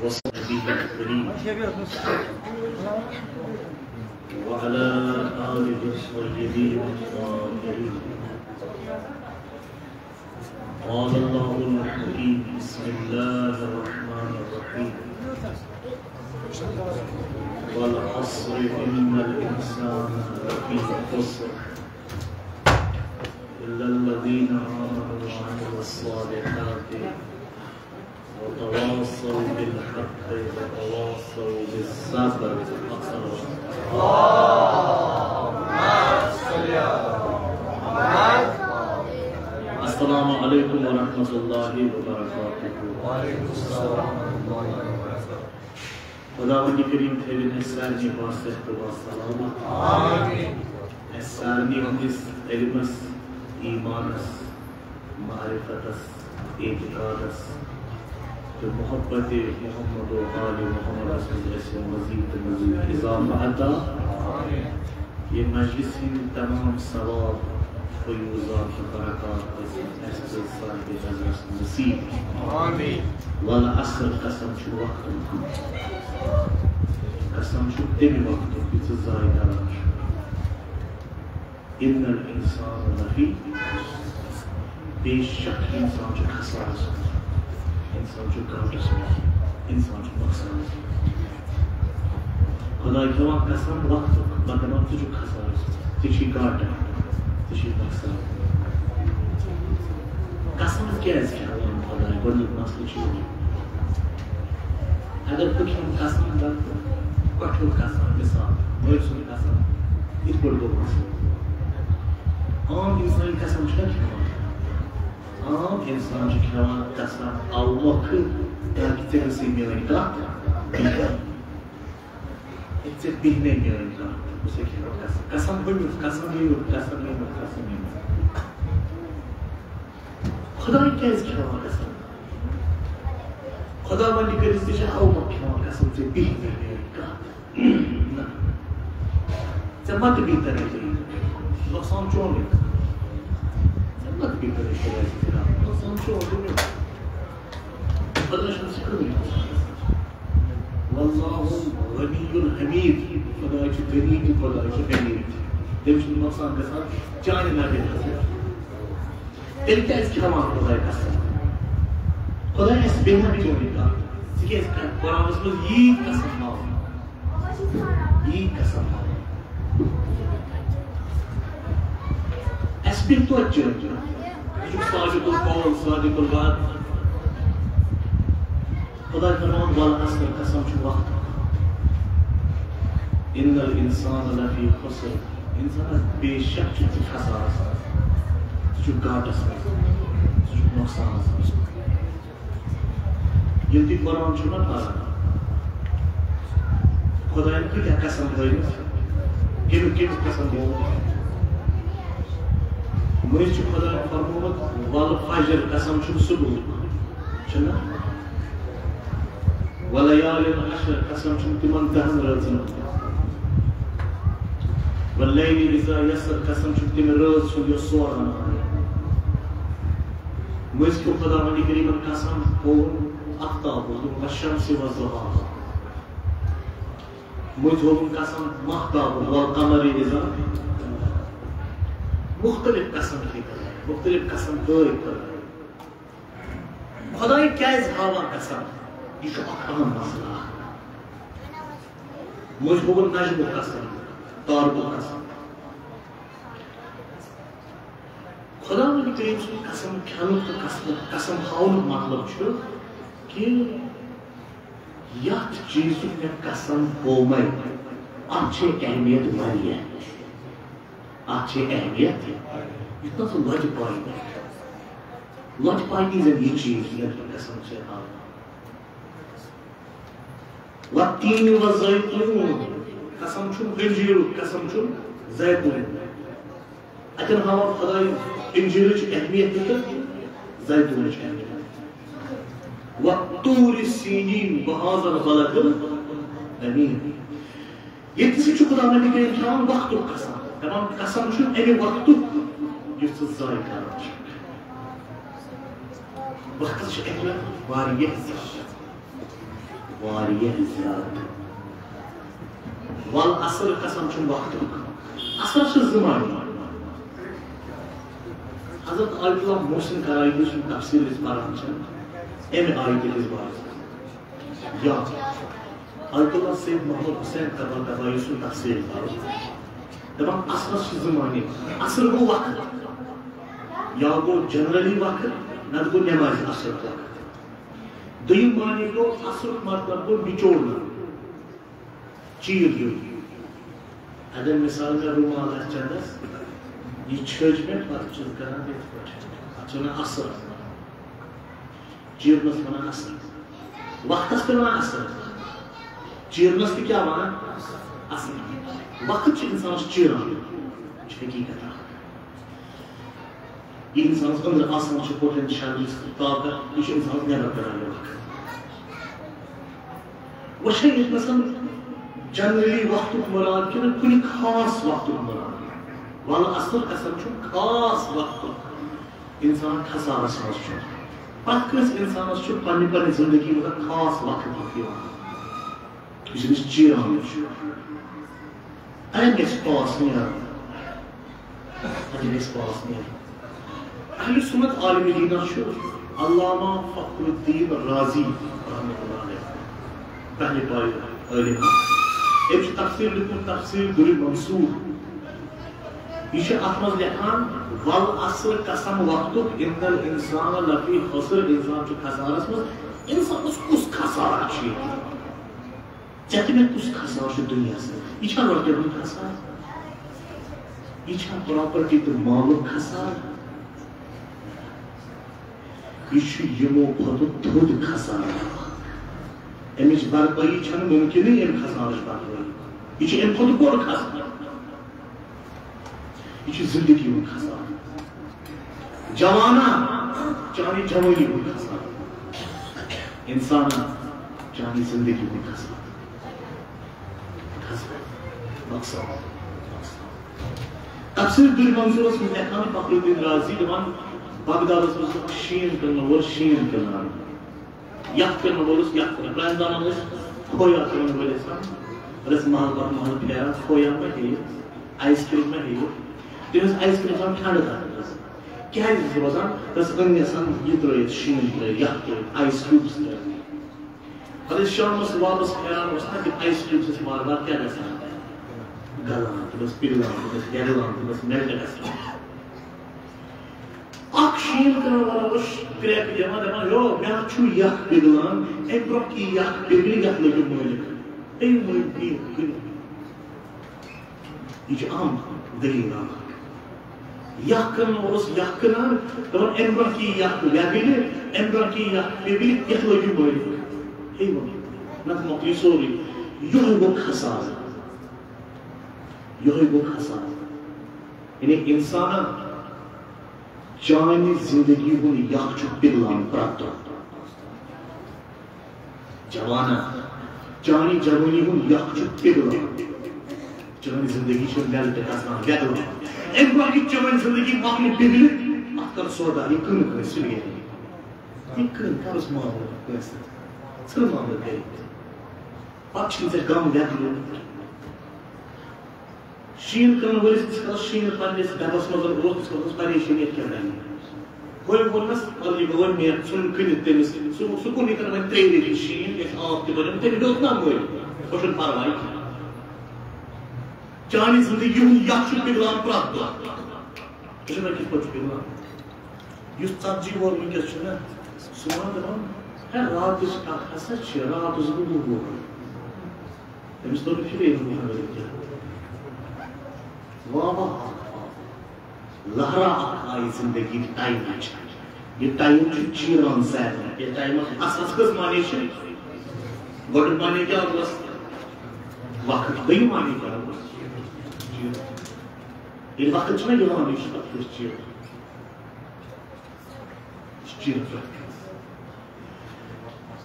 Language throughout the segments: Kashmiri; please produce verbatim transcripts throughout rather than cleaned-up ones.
وصحبه الكريم وعلى آله الطيبين الطاهرين. قال الله الحكيم: بسم الله الرحمن الرحيم. والعصر إن الإنسان لفي خسر إلا الذين آمنوا وعملوا الصالحات وتواصوا بالحق وتواصوا بالصبر. السلام عليكم ورحمة الله وبركاته. وعليكم السلام ورحمة الله وبركاته. خداوند کریم تھٲوِن اَسہِ سارنٕے باصحت تہٕ باسلامت۔ آمین۔ اَسہِ سارنٕے ہٕنٛدِس علمس، ایمانس، معرفتس، اعتقادس تہٕ محبت محمد و آل محمدس منٛز گژھِ مزید تہٕ مزید اضافہٕ عطا۔ آمین۔ یہِ مجلس ہٕنٛدۍ تمام ثواب، فیوضات تہٕ برکات گژھِ اَسہِ تہٕ صاحب حضرت نصیب۔ آمین۔ والعصر، قسم چھُ وقتُک۔ قسم چھُ تَمہِ وقتُک یُس ژٕ ضایع کران چھُکھ۔ ان الانسان لفی، بے شک انسان چھُ خسارس منٛز، انسان چھُ گاٹس منٛز، انسان چھُ نۄقصانس منٛز۔ خداے کھٮ۪وان قسم وقتُک، مگر دپان، ژٕ چھُکھ خسارس منٛز، ژےٚ چھُے گاٹہٕ، ژےٚ چھُے نۄقصان۔ قسم کیازِ کھٮ۪وان خداے؟ گۄڈٕنیُک مسلہٕ چھُ یہِ۔ اگر بہٕ کھٮ۪مہٕ قسم، زن کۄٹھیُک قسم، مثال، مٲلۍ سُنٛد قسم، یِتھ پٲٹھۍ گوٚو قسم۔ عام انسان قسم چھُنہ کھٮ۪وان؟ عام انسان چھُ کھٮ۪وان قسم اَوٕ مۄکھٕ، تاکہِ ژےٚ گٔژھٕے میٲنۍ کتھ بِہِتھ۔ ہے، ژےٚ بِہہِ نے میٲنۍ کتھ۔ بہٕ چھُسے کھٮ۪وان قسم۔ قسم ؤنِتھ، قسم ؤنِتھ، قسم ؤنِتھ، قسم ؤنِتھ۔ خداے کیازِ کھٮ۪وان قسم؟ خداوندِ کریم تہِ چھِ اَوٕ مۄکھٕ کھٮ۪وان قسم، ژےٚ بِہہِ نے میٲنۍ کتھ۔ نہ۔ ژےٚ مہ تہِ بِہتر ییٚتہِ۔ نۄقصان چونُے۔ ژےٚ مہ تہِ بِہتر ییٚتہِ۔ نۄقصان چون دُنیا۔ خدا چھُنہٕ ژےٚ کٕہٕنۍ نۄقصان۔ واللہ غنی حمید۔ خدا چھُ غنی تہِ، خدا چھُ حمید تہِ۔ تٔمِس چھُنہٕ نۄقصان گژھان چانہِ نظرِ منٛز۔ تیٚلہِ کیازِ کھٮ۪وان خداے قسم؟ خداے اَسہِ بیٚیہِ ہن چونٕے کتھ۔ ژٕ کیازِ کھٮ۪کھ قرآنس منٛز یی قسم ہاوان؟ یی قسم ہاوان۔ اَسہِ بیٚیہِ توتہِ چٲنۍ۔ یہِ چھُ صادق القول، صادق الوعد۔ خداے فرماوان، والعصر، قسم چھُ وقتُک۔ ان الانسان لفی خسر۔ انسانس بے شک چھُ ژٕ خسارس منٛز، ژٕ چھُکھ گاٹس منٛز، ژٕ چھُکھ نۄقصانس منٛز۔ ییٚلہِ تُہۍ قرآن چھِو نہ پران، خداین کۭتیاہ قسم تھٲومٕتۍ، کٔمۍ کٔمۍ قسم تھوٚومُت؟ مٔنٛزۍ چھُ خداین فرمومُت، والفجر، قسم چھُم صبحُک، چھُنہ؟ ولیال عشر، قسم چھُم تِمن دہن رٲژن ہُنٛد۔ واللیل اذا یسر، قسم چھُم تَمہِ رٲژ ہُنٛد یۄس سوران آیہِ۔ مٔنٛزۍ کھیوٚو خداوندِ کریمن قسم، ہووُن آفتابُک، دوٚپُن، والشمس وضحاها۔ مٔنٛزۍ ہووُن قسم ماہتابُک، والقمر اذا۔ مختلف قسم کھے خداے، مختلف قسم کھے خداے۔ خداے کیازِ ہاوان قسم؟ یہِ چھُ اکھ اہم مسئلہ اکھ۔ مٔنٛزۍ ہووُن نجمُک قسم، تارکُک قسم۔ خداوند کریم سُنٛد قسم کھٮ۪نُک تہٕ قسم، قسم ہاونُک مطلب چھُ کہِ یتھ چیٖزُک مےٚ قسم ہوومے، اتھ چھے اہمیت واریاہ۔ اتھ چھے اہمیت، یُتھ نہٕ ژٕ لۄتہِ پایہِ۔ لۄتہِ پایہِ زن یہِ چیٖز یتھ مےٚ قسم چھے ہاوان۔ والتین والزیتون، قسم چھُم انجیرُک، قسم چھُم زیتون۔ اتٮ۪ن ہاوان خداے انجیرٕچ اہمیت تہِ تہٕ زیتونٕچ اہمیت۔ والطور سینین وهذا البلد الامین۔ ییٚتہِ سۭتۍ چھُ خداوند کریم کھٮ۪وان وقتُک قسم، دپان قسم چھُ امہِ وقتُک یُس ژٕ ضایع کران چھُکھ۔ وقتس چھِ اہمیت واریاہ زیادٕ، واریاہ زیادٕ۔ والعصر، قسم چھُم وقتُک۔ عصر چھِ زٕ معنی۔ حضرت آیت اللہ محسن کرایی سُنٛد تفسیر یُس پران چھِ، اَمہِ آیتہِ ہٕنٛز بارس منٛز۔ یا آیت اللہ سید محمد حسین طباطبائی سُنٛد تفسیر پرو۔ دپان عصرس چھِ زٕ معنی۔ عصر گوٚو وقت، یا گوٚو جنرلی وقت، نتہٕ گوٚو نمازِ عصرُک وقت۔ دوٚیِم معنی گوٚو عصرُک مطلب گوٚو نچوڑنا، چیٖر دیُن۔ اگر مثال مےٚ رومال آسہِ چندس، یہِ چھٔج مےٚ، پتہٕ چھُس کران یِتھ پٲٹھۍ۔ اتھ چھِ ونان عصر۔ چیرنس ونان عصر۔ وقتس تہِ ونان عصر۔ چیرنس تہِ کیٛاہ ونان؟ عصر۔ وقت چھُ انسانس چیران۔ یہِ چھِ حقیٖقت اکھ۔ یہِ انسانس أنٛدرٕ آسان چھُ potential، یُس طاقت، یہِ چھُ انسانس نٮ۪بر کڑان یہِ وقت۔ وۄنۍ چھےٚ ییٚتہِ نَسَن generally وقتُک مُراد کِنہٕ کُنہِ خاص وقتُک مُراد؟ والعصر، قسم چھُ خاص وقتُک۔ انسان خسارس منٛز چھُ۔ پرٛٮ۪تھ کٲنٛسہِ انسانس چھُ پننہِ پننہِ زندگی منٛز اکھ خاص وقت اکھ یِوان، یُس أمِس چیران چھُ۔ ٹایم گژھِ پاس نیرُن۔ اتھ گژھِ پاس نیرُن۔ اہل سنت عالم دیٖنس چھُ علامہ فخر الدین رازی رحمۃ اللہ علیہ، پہلے پایہِ عٲلِم۔ أمۍ چھُ تفسیر لیوٗکھمُت، تفسیر در منصور۔ یہِ چھُ اتھ منٛز لیکھان، "والعصر، قسم وقتُک، ان الانسان لفی خسر، انسان چھُ خسارس منٛز۔" انسانس کُس خسارہ چھُ ییٚتہِ؟ ژےٚ تہٕ مےٚ کُس خسارٕ چھُ دُنیاہَس منٛز؟ یہِ چھا رۄپیَن ہُنٛد خسارٕ؟ یہِ چھا پراپرٹی تہٕ مالُک خسارٕ؟ یہِ چھُ یِمو کھۄتہٕ تھوٚد خسارٕ۔ اَمِچ بھرپٲیی چھَنہٕ مُمکِنٕے، اَمہِ خسارٕچ بھرپٲیی۔ یہِ چھُ اَمہِ کھۄتہٕ بوٚڑ خسارٕ۔ یہِ چھُ زندگی ہُنٛد خسارٕ۔ جوانا، چانہِ جوٲنی ہُنٛد خسارٕ۔ انسانا، چانہِ زندگی ہُنٛد خسارٕ۔ خسارٕ۔ نۄقصان۔ نۄقصان۔ تفسیر در منصورس منٛز لیکھان فخر الدین رازی دپان، بغدادس منٛز اوس شیٖن کٕنن وول شیٖن کٕنان۔ یَتھ کٕنن وول اوس یَتھ کٕنان۔ پرٛانہِ زمانہٕ ٲسۍ کھویا کٕنن وٲلۍ آسان۔ پتہٕ ٲسۍ محلہٕ پتہٕ محلہٕ پھیران، کھویا ما ہیٚیِو، آیِس کرٛیٖم ما ہیٚیِو۔ تٔمۍ ٲس آیِس کرٛیٖم آسان ٹھنٛڈٕ تَتھ منٛز۔ کیٛازِ ٲسۍ روزان؟ تَس أنۍ آسان یہِ ترٛٲیِتھ، شیٖن ترٛٲیِتھ، یَتھ ترٛٲیِتھ، آیِس کیوٗبٕس ترٛٲیِتھ۔ پتہٕ ٲسۍ شامَس واپَس پھیران، اوس نہ تِم آیِس کیوٗبٕس ٲسۍ وارٕ وارٕ کیٛاہ گژھان؟ گلان، تِم ٲسۍ پِگلان، تِم ٲسۍ پِگلان، تِم ٲسۍ میلٹ گژھان۔ اکھ شیٖن کٕنن وول اوس کرٛٮ۪کھ دِوان، دَپان، "یو، مےٚ ہا چھُ یَکھ پِگلان، اَمہِ برٛونٛہہ کہِ یَکھ پِگلہِ، یَتھ لٔگِو مٲلِک۔ ہیٚیِو مٲلِک، ہیٚیِو، کٕنِو۔" یہِ چھِ اہم دٔلیٖل اکھ۔ یَکھ کٕنن وول اوس یَکھ کٕنان، دَپان، "اَمہِ برٛونٛہہ کہِ یَکھ پِگلہِ، اَمہِ برٛونٛہہ کہِ یَکھ پِگلہِ، یَتھ لٔگِو مٲلِک۔ ہیٚیِو مٲلِک، نَتہٕ مۄکلہِ سورُے۔" یِہوٚے گوٚو خسارٕ۔ یِہوٚے گوٚو خسارٕ۔ یعنی انسانن چانہِ زندگی ہُنٛد یَکھ چھُ پِگلان پرٛٮ۪تھ دۄہ۔ جوانا، چانہِ جوٲنی ہُنٛد یَکھ چھُ پِگلان۔ چٲنۍ زندگی چھِ میلٹ گژھان، وٮ۪گلان۔ اَمہِ برٛونٛہہ کہِ چٲنۍ زندگی مۄکلہِ پِگلِتھ، اَتھ کر سودا، یہِ کٕنہٕ کٲنٛسہِ سُہ نیرِ۔ یہِ کٕن، کر ژٕ معاملہٕ کٲنٛسہِ سۭتۍ۔ ژھٕن معاملہٕ کٔرِتھ۔ پتہٕ چھُنہٕ ژےٚ غم وٮ۪گلُن۔ شیٖن کٕنن وٲلِس، ییٖتِس کالس شیٖن پننِس ڈبس منٛز اوس، تیٖتِس کالس اوس پریشٲنی، یَتھ کیٛاہ بنہِ؟ ہُمۍ ووٚننس، "وَلہٕ، یہِ گوٚو وۄنۍ مےٚ، ژھُن کٕنِتھ تٔمِس۔" سُہ، سُہ کُن یہِ کَرِ وۄنۍ ترٛیٚیہِ ریٚتہِ شیٖن، یہِ آسہِ آب تہِ بنیومُت، تٔمِس ڈوٚت نا مٔلۍ، ہُہ چھُنہٕ پرواے کینٛہہ۔ چانہِ زندگی ہُنٛد یَکھ چھُ پِگلان پرٛٮ۪تھ دۄہ۔ ژٕ چھُکھ وۄنۍ کِتھ پٲٹھۍ چھُ پِگلان؟ یُس ژتجی وُہُر وٕنکیٚس چھُ نا، سُہ وَنان دَپان، "ہے، راتٕچ کَتھ ہسا چھِ، راتَس گوٚو وُہ وُہُر۔" تٔمِس توٚر نہٕ فِکرِ یِم وُہَن ؤرِین کیٛاہ۔ واہ واہ، لہرا اکھ آیہِ زندگی ٹایمٕچ۔ یہِ ٹایم چھُ چیران زیادٕ۔ یہِ ٹایمَس اَصلَس کٔژ معنی چھِ؟ گۄڈٕنیُک معنی کیٛاہ اوس؟ وقت۔ دوٚیِم معنی کیٛاہ اوس؟ ییٚلہِ وقت چھُنہ یِوان، یہِ چھُ پَتہٕ أسۍ چیران۔ یہِ چھُ چیران پرٛٮ۪تھ کانٛہہ۔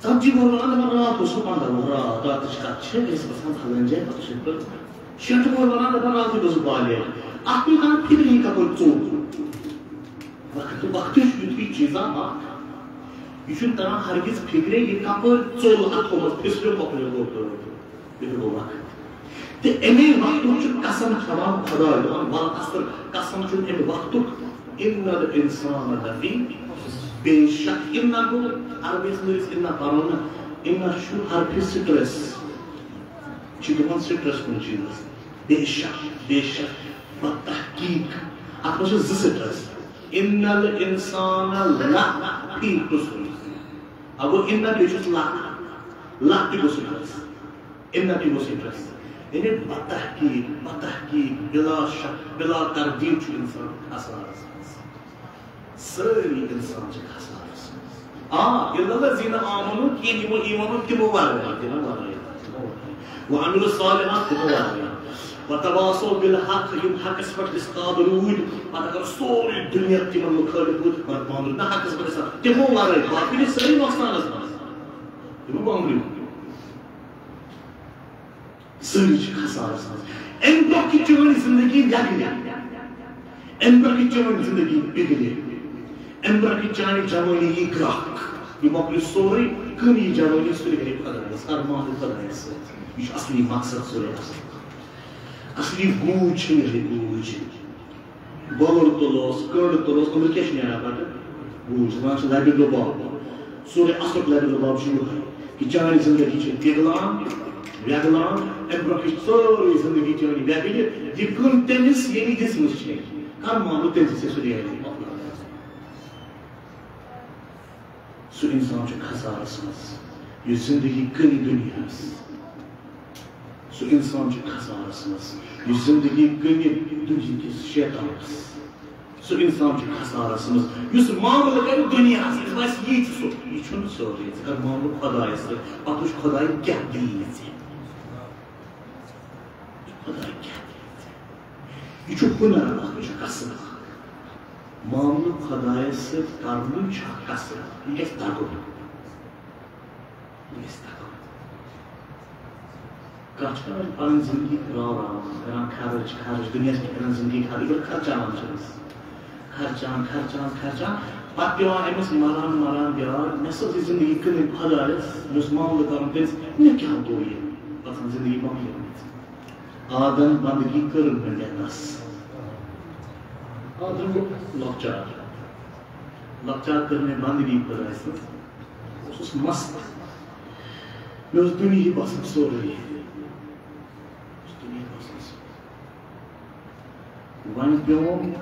ژَتجی وُہُر وَنان، دَپان، "راتھ اوس نہٕ پَنٛداہ وُہُر، راتھ، راتٕچ کَتھ چھِ، أسۍ گژھان پھلٲنۍ جایہِ، پَتہٕ چھِ أسۍ پَتہٕ۔" شیٹھ وُہُر وَنان، دَپان، "راتھٕے گوٚژھ بالٮ۪ن۔" اَتھ پیٚیہِ کانٛہہ فِکرِ، یہِ کَپٲرۍ ژوٚل۔ وقت وقت چھُ یُتھُے چیٖزا اکھ، یہِ چھُنہٕ تران ہرگز فِکرے، یہِ کپٲرۍ ژوٚل اتھو منٛز، پھِسریو کۄکرِ گوٚو تہٕ یہِ گوٚو وقت۔ تہٕ اَمے وقتُک چھُ قسم کھٮ۪وان خۄداے، دَپان، "والعصر"، قسم چھُ اَمہِ وقتُک، "ان الانسان لفی"، بے شک، ان گوٚو عربی یس منٛز یُس ان پرو نا، ان چھُ حرفِ سٹرس، چھِ دِوان سٹرس کُنہِ چیٖزس، بے شک، بے شک، بتحقیق، اتھ منٛز چھِ زٕ سٹرس۔ ان الانسان لفی خسر۔ اب گوٚو ان بیٚیہِ چھُس لہ، لہ تہِ گوٚو سٹرس۔ ان تہِ گوٚو سٹرس۔ یعنی بتحقیق، بتحقیق، بلا شک، بلا تردید چھُ انسان خسارس منٛز۔ سٲری انسان چھِ خسارس منٛز۔ آ، الا الذین آمنوا، کینٛہہ یِمو ایمان اوٚن، تِمو ورٲے، تِمو ورٲے، تِمو ورٲے۔ وعملوا الصالحات، تِمو ورٲے۔ وتواصوا بالحق، یِم حقس پٮ۪ٹھ استاد روٗدۍ، پتہٕ اگر سورُے دُنیا تِمن مُخٲلف روٗد، مگر پانہٕ روٗدۍ نہٕ حقس پٮ۪ٹھ استاد، تِمو ورٲے، باقٕے چھِ سٲری نۄقصانس منٛز۔ تِمو بانٛبریو۔ سٲری چھِ خسارس منٛز۔ اَمہِ برٛونٛہہ کہِ چٲنۍ زندگی وٮ۪گلہِ، اَمہِ برٛونٛہہ کہِ چٲنۍ زندگی پِگلہِ، اَمہِ برٛونٛہہ کہِ چانہِ جوٲنی یی گرٛکھ، یہِ مۄکلہِ سورُے، کٕم یی جوٲنی، سُہ تہِ گٔیے خۄدایَس، ارمان خۄدایَس سۭتۍ۔ یہِ چھُ اصلی مقصد سورُے اصل۔ اصلی گوٗج چھِ یِہوٚے گوٗج۔ گۄلُر تُلوس، کٔنٛڈ تُلوس، أنٛدرٕ کیٛاہ چھِ نیران پَتہٕ؟ گوٗج، دَپان چھِ لَبہِ لُباب۔ سورُے اَصٕل لَبہِ لُباب چھُ یِہوٚے، کہِ چانہِ زِندگی چھِ پِگلان، وٮ۪گلان، اَمہِ برٛونٛہہ چھِ سٲرٕے زِندگی چٲنۍ وٮ۪گلہِ، یہِ کٕن تٔمِس، ییٚمۍ دِژمٕژ چھےٚ۔ کَر مانو تٔمۍ سٕے سُہ ریلہِ؟ سُہ اِنسان چھُ خسارَس منٛز، یُس زِندگی کٕنہِ دُنیاہَس۔ سُہ اِنسان چھُ خسارَس منٛز، یُس زِندگی کٕنہِ دُنیہکِس شیطانَس۔ سُہ اِنسان چھُ خسارَس منٛز، یُس معاملہٕ کَرِ دُنیاہَس، أمِس باسہِ، یی چھُ سُہ، یہِ چھُنہٕ سورُے۔ ژٕ کَر معاملہٕ خۄدایَس سۭتۍ، پَتہٕ وٕچھ خۄداے کیٛاہ دِیہِ ژےٚ۔ خۄداے کیٛاہ دِیہِ ژےٚ؟ یہِ چھُ ہُنر اَکھ، یہِ چھُ کسب اَکھ۔ معاملہٕ خۄدایَس سۭتۍ کَرُن چھُ اَکھ کسب، یہِ گژھِ تَگُن۔ یہِ گژھِ تَگُن۔ کانٛہہ چھُ کران پنٕنۍ زندگی راو راوان، کران خرٕچ، خرٕچ، دُنیاہَس پٮ۪ٹھ کران زندگی خرٕچ، یہِ خرچاوان چھِ أسۍ۔ خرچان، خرچان، خرچان، پتہٕ پٮ۪وان أمِس مران، مران بیٛار، مےٚ سا ٲس یہِ زندگی کٕنٕنۍ خۄدایَس، مےٚ اوس معاملہٕ کرُن تٔمِس، مےٚ کیٛاہ گوٚو یہِ؟ پتہٕ زندگی مۄکلیمٕژ۔ آدم بندگی کٔرٕن مےٚ ڈٮ۪تس۔ آدم گوٚو لۄکچار۔ لۄکچار کٔر مےٚ بندگی خۄدایہِ سٕنٛز۔ بہٕ اوسُس مست۔ مےٚ اوس دُنیاہٕے باسان سورُے۔ مےٚ اوس دُنیا باسان سورُے۔ وۄنۍ پیوم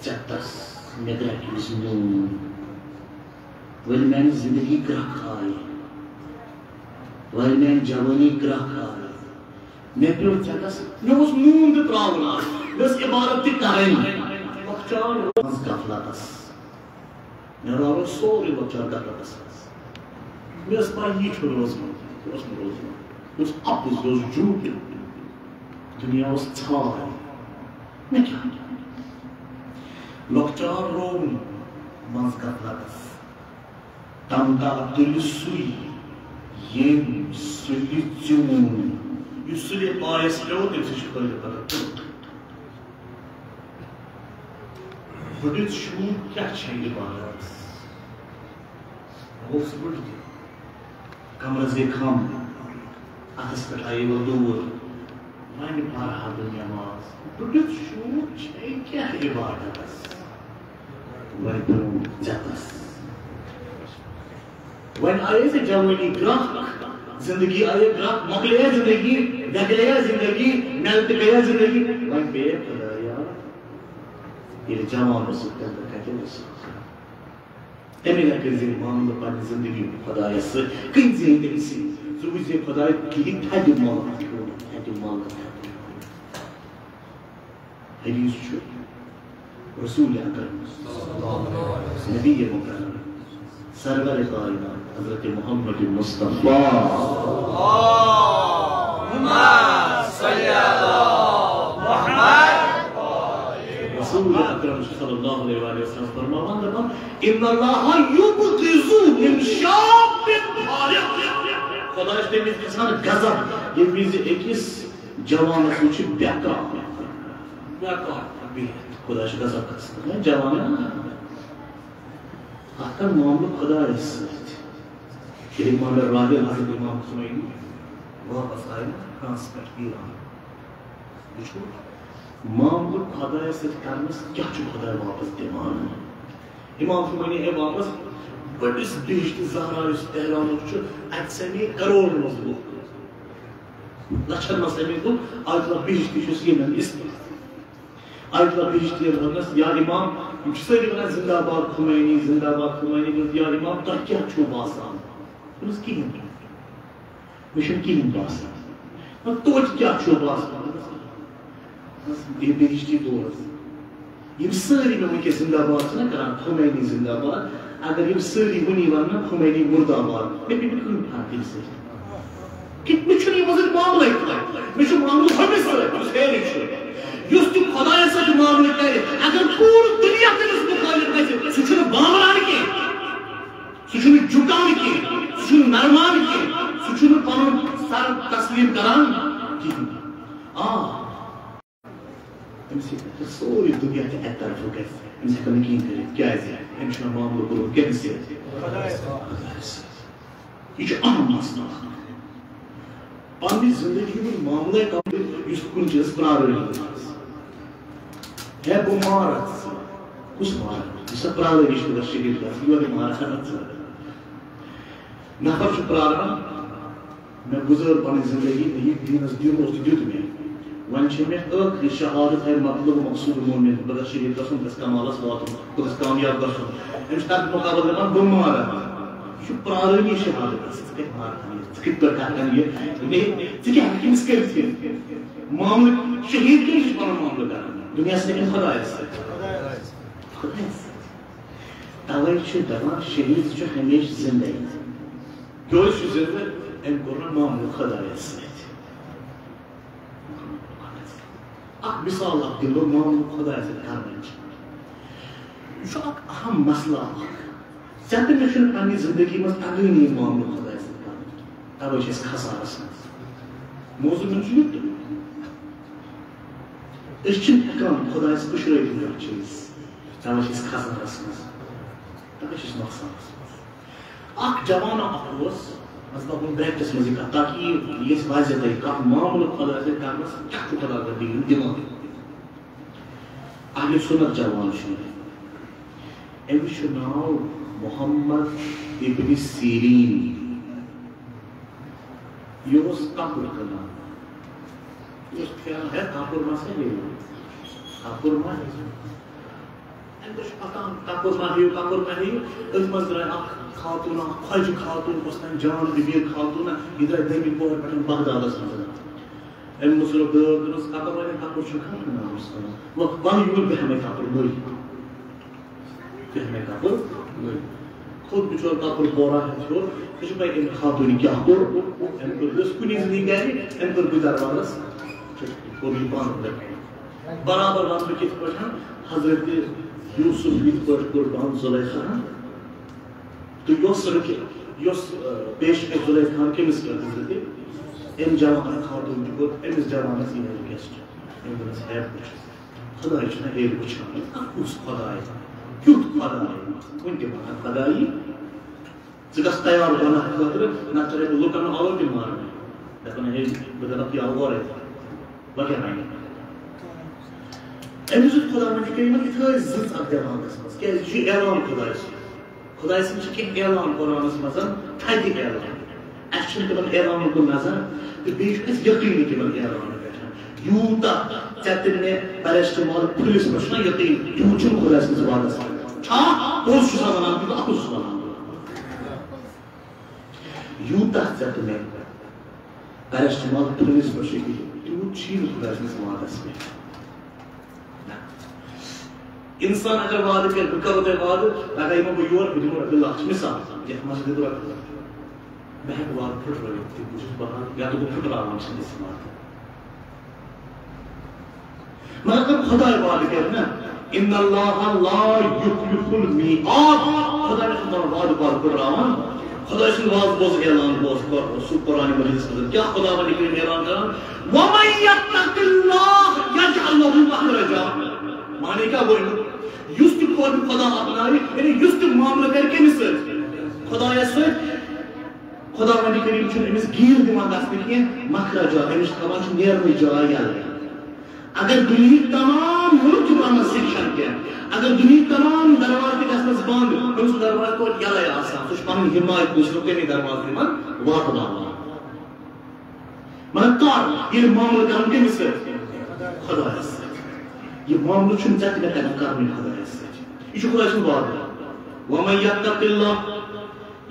ژٮ۪تس، مےٚ درٛاے أمِس نوٗن۔ وۄنۍ میانہِ زندگی گرٛکھ آیہِ۔ وۄنۍ میانہِ جوٲنی گرٛکھ آیہِ۔ مےٚ پیوٚو ژٮ۪تس، مےٚ اوس نوٗن تہِ ترٛاوُن آز، مےٚ ٲس عبادت تہِ کرٕنۍ۔ لۄکچار روز غفلتس۔ مےٚ راوُن سورُے لۄکچار غفلتس منٛز۔ مےٚ ٲس پَے یی چھُ روزمُت، یہِ اوس نہٕ روزمُت۔ یہِ اوس اَپُز، یہِ اوس جھوٗٹہٕ۔ دُنیا اوس ژھاے۔ مےٚ کیٛاہ؟ لۄکچار روو منٛز غفلتس۔ تمتع تُلہِ سُے، ییٚمۍ سُلہِ ژیوٗن۔ یُس سُلہِ پایس پیوٚو، تٔمۍ سٕے چھُ پٔرِتھ پتہٕ۔ بٔڑِتھ شوٗب کیٛاہ چھےٚ عبادت؟ گوٚو سُہ بٔڑِتھ۔ کمرس گٔے کھم، اتھس پٮ۪ٹھ آیہِ وۄدوٗر۔ وۄنۍ پرٕ ہا بہٕ نٮ۪ماز۔ بٔڑِتھ شوٗب چھےٚ کیٛاہ عبادتس؟ وۄنۍ پیوٚو ژٮ۪تس۔ وۄنۍ آیے ژےٚ جوٲنی گرٛکھ، زندگی آیے گرٛکھ، مۄکلے زندگی، وٮ۪گلے زندگی، مٮ۪لہٕ تہِ گٔیے زندگی۔ وۄنۍ پیٚیے خۄدایا، ییٚلہِ جوان اوسُکھ، تَمہِ دۄہ کَتہِ اوسُکھ؟ تَمے لَٹہِ کٔرۍ زِ معاملہٕ پننہِ زندگی ہُنٛد خۄدایَس سۭتۍ، کٔنۍ زِ تٔمۍ سٕے۔ ژٕ وٕچھ زِ خۄداے کِہیٖنۍ تھدِ مۄلہٕ، تھدِ مۄلہٕ، تھدِ مۄلہٕ۔ حدیث چھُ رسول اکرم، نبی مکرم، سرور کائنات حضرت محمد مصطفیٰ۔ اللهم صل على محمد۔ رسول اکرم صلی اللہ علیہ وآلہ وسلم فرماوان دپان، "ان اللہ یبغض من شاب فارغ۔" خدا چھُ تٔمِس گژھان غضب، ییٚمہِ وِزِ أکِس جوانس وٕچھِ بیکار۔ بِہِتھ خۄدا چھُ گژھان کَس منٛز جوان۔ اَتھ کَر معاملہٕ خۄدایَس سۭتۍ۔ ییٚلہِ امام راحل حضرت امام خمینی واپس آیہِ نا فرانس پٮ۪ٹھ ایران، وٕچھو، معاملہٕ خۄدایَس سۭتۍ کرنَس کیٛاہ چھُ خۄداے واپس دِوان؟ امام خمینی آیہِ واپس بٔڑِس بہشتِ زہرا یُس تہرانُک چھُ، اَتہِ سَمے کرور منٛز لُکھ، لَچھَن منٛز سَمے لُکھ، آیت اللہ بہشتی چھُس ییٚمٮ۪ن اِسلام۔ آیت اللہ بہشتی ووٚننَس، یا امام، یِم چھِ سٲری وَنان زندہ باد خمینی، زندہ باد خمینی، دوٚپُس، یا امام، تۄہہِ کیٛاہ چھُو باسان؟ دوٚپُس، کِہیٖنۍ نہٕ۔ مےٚ چھُنہٕ کِہیٖنۍ باسان۔ وۄنۍ توتہِ کیٛاہ چھُو باسان؟ بس، یہِ بہشتی بوز۔ یِم سٲری مےٚ وٕنکیٚس زندہ باد چھِنہ کران، خمینی زندہ باد، اگر یِم سٲری وٕنی وَنن خمینی مردہ باد، مےٚ پیٚیہِ نہٕ کٕہٕنۍ فرق تَمہِ سۭتۍ۔ کہِ مےٚ چھُنہٕ یِمن سۭتۍ معاملے کانٛہہ۔ مےٚ چھُ معاملہٕ ہُمِس سۭتۍ، یُس ہیرِ چھُ۔ یُس تہِ خۄدایَس سۭتۍ معاملہٕ کرِ، اگر پوٗرٕ دُنیا تٔمِس مُخٲلِف گژھِ، سُہ چھُنہٕ بامبران کینٛہہ۔ سُہ چھُنہٕ جُکان کینٛہہ، سُہ چھُنہٕ نرمان کینٛہہ، سُہ چھُنہٕ پنُن سر تسلیم کران کِہیٖنۍ۔ آ، أمِس ہیٚکہِ سورُے دُنیا تہِ اَکہِ طرفہٕ گژھِ، أمِس ہٮ۪کن نہٕ کِہیٖنۍ کٔرِتھ۔ کیٛازِ؟ أمِس چھُنہٕ معاملہٕ کوٚرمُت کٔمِس سۭتۍ؟ خۄدایَس سۭتۍ۔ یہِ چھُ اہم مسلہٕ اکھ۔ پننہِ زندگی ہُنٛد معاملے کم یُس کُنہِ چیٖزس پرٛارٲنی آسہِ۔ ہے، بہٕ مارکھ ژٕ۔ کُس مارکھ؟ یُس ژےٚ پرٛارٲنی چھُ، بہٕ گژھٕ شہیٖد گژھُن، یورٕ مارکھ اَنَتھ ژٕ۔ نفر چھُ پرٛاران، مےٚ گُزٲر پنٕنۍ زندگی، مےٚ یہِ دیٖنس دیُن اوس تہٕ دیُت مےٚ۔ وۄنۍ چھِ مےٚ ٲخری شہادت، ہے مطلوب مقصود مومن، بہٕ گژھٕ شہیٖد گژھُن، بہٕ گژھٕ کمالس واتُن، بہٕ گژھٕ کامیاب گژھُن۔ أمِس کَتھ مُقابلہٕ دَپان، بہٕ مارٕ۔ یہِ چھُ پرٛارٲنی شہادت آسان، ژٕ کَتہِ مارکھ یہِ؟ ژٕ کِتھ پٲٹھۍ کَرکھ یہِ؟ یعنی، ژٕ کیٛاہ ہٮ۪کھ أمِس کٔرِتھ یہِ؟ معاملہٕ، شہیٖد کٔمِس چھُ پَنُن معاملہٕ کَران؟ دُنیاہَس سۭتۍ کِنہٕ خۄدایَس سۭتۍ؟ خۄدایَس سۭتۍ۔ تَوَے چھِ دَپان، شہیٖد چھُ ہمیشہِ زِندَے۔ کیٛازِ چھُ زِندٕ؟ أمۍ کوٚر نہٕ معاملہٕ خۄدایَس سۭتۍ۔ اکھ مثال اکھ دِمہٕ بہٕ معاملہٕ خۄدایَس سۭتۍ کرنٕچ۔ یہِ چھُ اکھ اہم مسلہٕ اکھ۔ ژےٚ تہٕ مےٚ چھُنہٕ پننہِ زندگی منٛز تگٲنی معاملہٕ خۄدایَس سۭتۍ کرُن۔ توے چھِ أسۍ خسارس منٛز۔ موضوع مےٚ چھُ یُتُے۔ أسۍ چھِنہٕ ہٮ۪کان خۄدایَس پُشرٲوِتھ کانٛہہ چیٖز۔ توے چھِ أسۍ خسارس منٛز۔ توے چھِ أسۍ نۄقصانس منٛز۔ اکھ جوان اکھ اوس، مطلب، بہٕ bracketس منٛز یہِ کتھ، تاکہِ یہِ یہِ اَسہِ واضح تۄہہِ کتھ معاملہٕ خۄدایَس سۭتۍ کرنس کیٛاہ چھُ خۄدا تعالیٰ دِوان دِوان۔ اہلِ سُنت جوان چھُ۔ أمِس چھُ ناو محمد ابن سیرین۔ یہِ اوس کپُر کٕنان۔ یہِ اوس پھیران، ہے، کپُر ما سا ہیٚیِو؟ کپُر ما ہیٚیِو؟ أمۍ دوٚپ، "پَکان، کَپُر ما ہیٚیِو، کَپُر ما ہیٚیِو؟" أتھۍ منٛز درٛاے اَکھ خاتوٗن، اَکھ خۄجہِ خاتوٗن، اوس تَمہِ جان کبیٖر خاتوٗن، یہِ درٛاے دٔہمہِ پوہر پٮ۪ٹھ بغدادَس منٛز۔ أمۍ مُژرٲو دٲر، دوٚپنَس، "کَپُر وَنہِ، کَپُر چھُنہٕ کانٛہہ کٕنان اوس تَمہِ۔ وَلہٕ، وَلہٕ یوٗرۍ، بہٕ ہٮ۪مَے کَپُر، لٔگۍ۔" بہٕ ہٮ۪مَے کَپُر، لٔگۍ۔ کھوٚت بِچور کَپُر بورا ہٮ۪تھ ہیوٚر، ژےٚ چھُ پَے أمۍ خاتوٗنہِ کیٛاہ کوٚر؟ أمۍ کوٚر، یہِ ٲس کُنی زٔنی گَرِ، أمۍ کوٚر بہٕ دروازَس، کوٚر یہِ بنٛد۔ برابر وَنہٕ بہٕ کِتھ پٲٹھۍ، حضرت یوسف یِتھ پٲٹھۍ کوٚر بنٛد زلیخاہَن۔ تہٕ یۄس رٕکہِ، یۄس، آ، پیش کٔر زلیخاہَن کٔمِس کٔر حضرت؟ أمۍ جوان خاتوٗن تہِ کوٚر أمِس جوانَس یہِ request۔ أمۍ دوٚپنَس، "ہے، بہٕ چھُس، خۄداے چھُنہ ہیٚرِ وٕچھان، اَتھ کُس خۄداے؟ کیُتھ خۄداے؟" کُنہِ تہِ وَنان خۄدایی۔ ژٕ گژھ تیار گۄناہ خٲطرٕ، نتہٕ کَرے بہٕ لُکن آلو تہِ مارنہِ۔ دَپان، ہے، بہٕ دَپَکھ یہِ آو اورَے۔ وۄنۍ کیٛاہ وَنہِ؟ أمِس دیُت خۄداوندِ کریٖمَن یہِ تھٲے زٕژ اَتھ دٮ۪ماغَس منٛز۔ کیٛازِ؟ یہِ چھُ اعلان خۄدایہِ سُنٛد۔ خۄدایہِ سٕنٛدۍ چھِ کینٛہہ اعلان قرآنَس منٛز، تھدِ اعلان۔ اَسہِ چھُنہٕ تِمَن اعلانَن کُن نظر، تہٕ بیٚیہِ چھُ اَسہِ یقیٖن تِمَن اعلانَن پٮ۪ٹھ۔ یوٗتاہ ژےٚ تہٕ مےٚ پیرسٹمال پھٔلِس پٮ۪ٹھ چھُنہ یقیٖن، تیوٗت چھُنہٕ خۄداے سٕنٛدِس وعدس پٮ۪ٹھ۔ چھا؟ پوٚز چھُسا وَنان بہٕ، اَپُز چھُس وَنان بہٕ۔ یوٗتاہ ژےٚ تہٕ مےٚ پیرسٹمال پھٔلِس پٮ۪ٹھ چھُ یقیٖن، تیوٗت چھُے نہٕ خۄداے سٕنٛدِس وعدس پٮ۪ٹھ۔ نہ۔ اِنسان اگر وعدٕ کرِ، بہٕ کرو تۄہہِ وعدٕ، پگاہ یِمو بہٕ یور، بہٕ دِمو رۄپیہِ لَچھ، مثال، یَتھ منٛز دِمو رۄپیہِ لَچھ۔ بہٕ ہٮ۪کہٕ وعدٕ پھٕٹرٲوِتھ تہِ، بہٕ چھُس بہرحال، یا تہٕ بہٕ پھٕٹراوان چھُس أسۍ وعدٕ۔ مگر اگر خۄداے وعدٕ کرِ نا، "ان اللہ لا یخلف المیعاد"، خۄداے چھُنہٕ پنُن وعدٕ پَتہٕ پھٕٹراوان۔ خۄداے سُنٛد واضح بوز اعلان بوز، سُہ قرآن مجیدس منٛز کیٛاہ خۄداوند کریم اعلان کران؟ وَمَن يَتَّقِ اللَّهَ يَجْعَل لَّهُ مَخْرَجًا۔ معنی کیٛاہ گوٚو اَمیُک؟ یُس تہِ خۄد خۄدا اپناوِ، یعنی یُس تہِ معاملہٕ کرِ کٔمِس سۭتۍ؟ خۄدایس سۭتۍ۔ خۄداوند کریم چھُنہٕ أمِس گیٖر دِوان گژھنہٕ کینٛہہ، مخرجا، أمِس چھُ تھاوان چھُ نیرنٕچ جاے یَلہٕ۔ اگر دُنیہٕکۍ تمام مُلک چھِ پانَس سۭتۍ شرکیٛاہ، اگر دُنیہٕکۍ تمام دروازٕ تہِ گژھنَس بنٛد، تٔمۍ سُنٛد دروازٕ توتہِ یَلَے آسان، سُہ چھُ پَنٕنۍ حمایت، سُہ چھُ تَمے دروازٕ تِمَن واتناوان۔ مگر کر ییٚلہِ معاملہٕ کَرُن کٔمِس سۭتۍ؟ خۄدایَس سۭتۍ۔ یہِ معاملہٕ چھُنہٕ ژےٚ تہِ مےٚ تَگان کَرُن خۄدایَس سۭتۍ۔ یہِ چھُ خۄداے سُنٛد وعدٕ۔ وَمَن يَتَّقِ اللَّهَ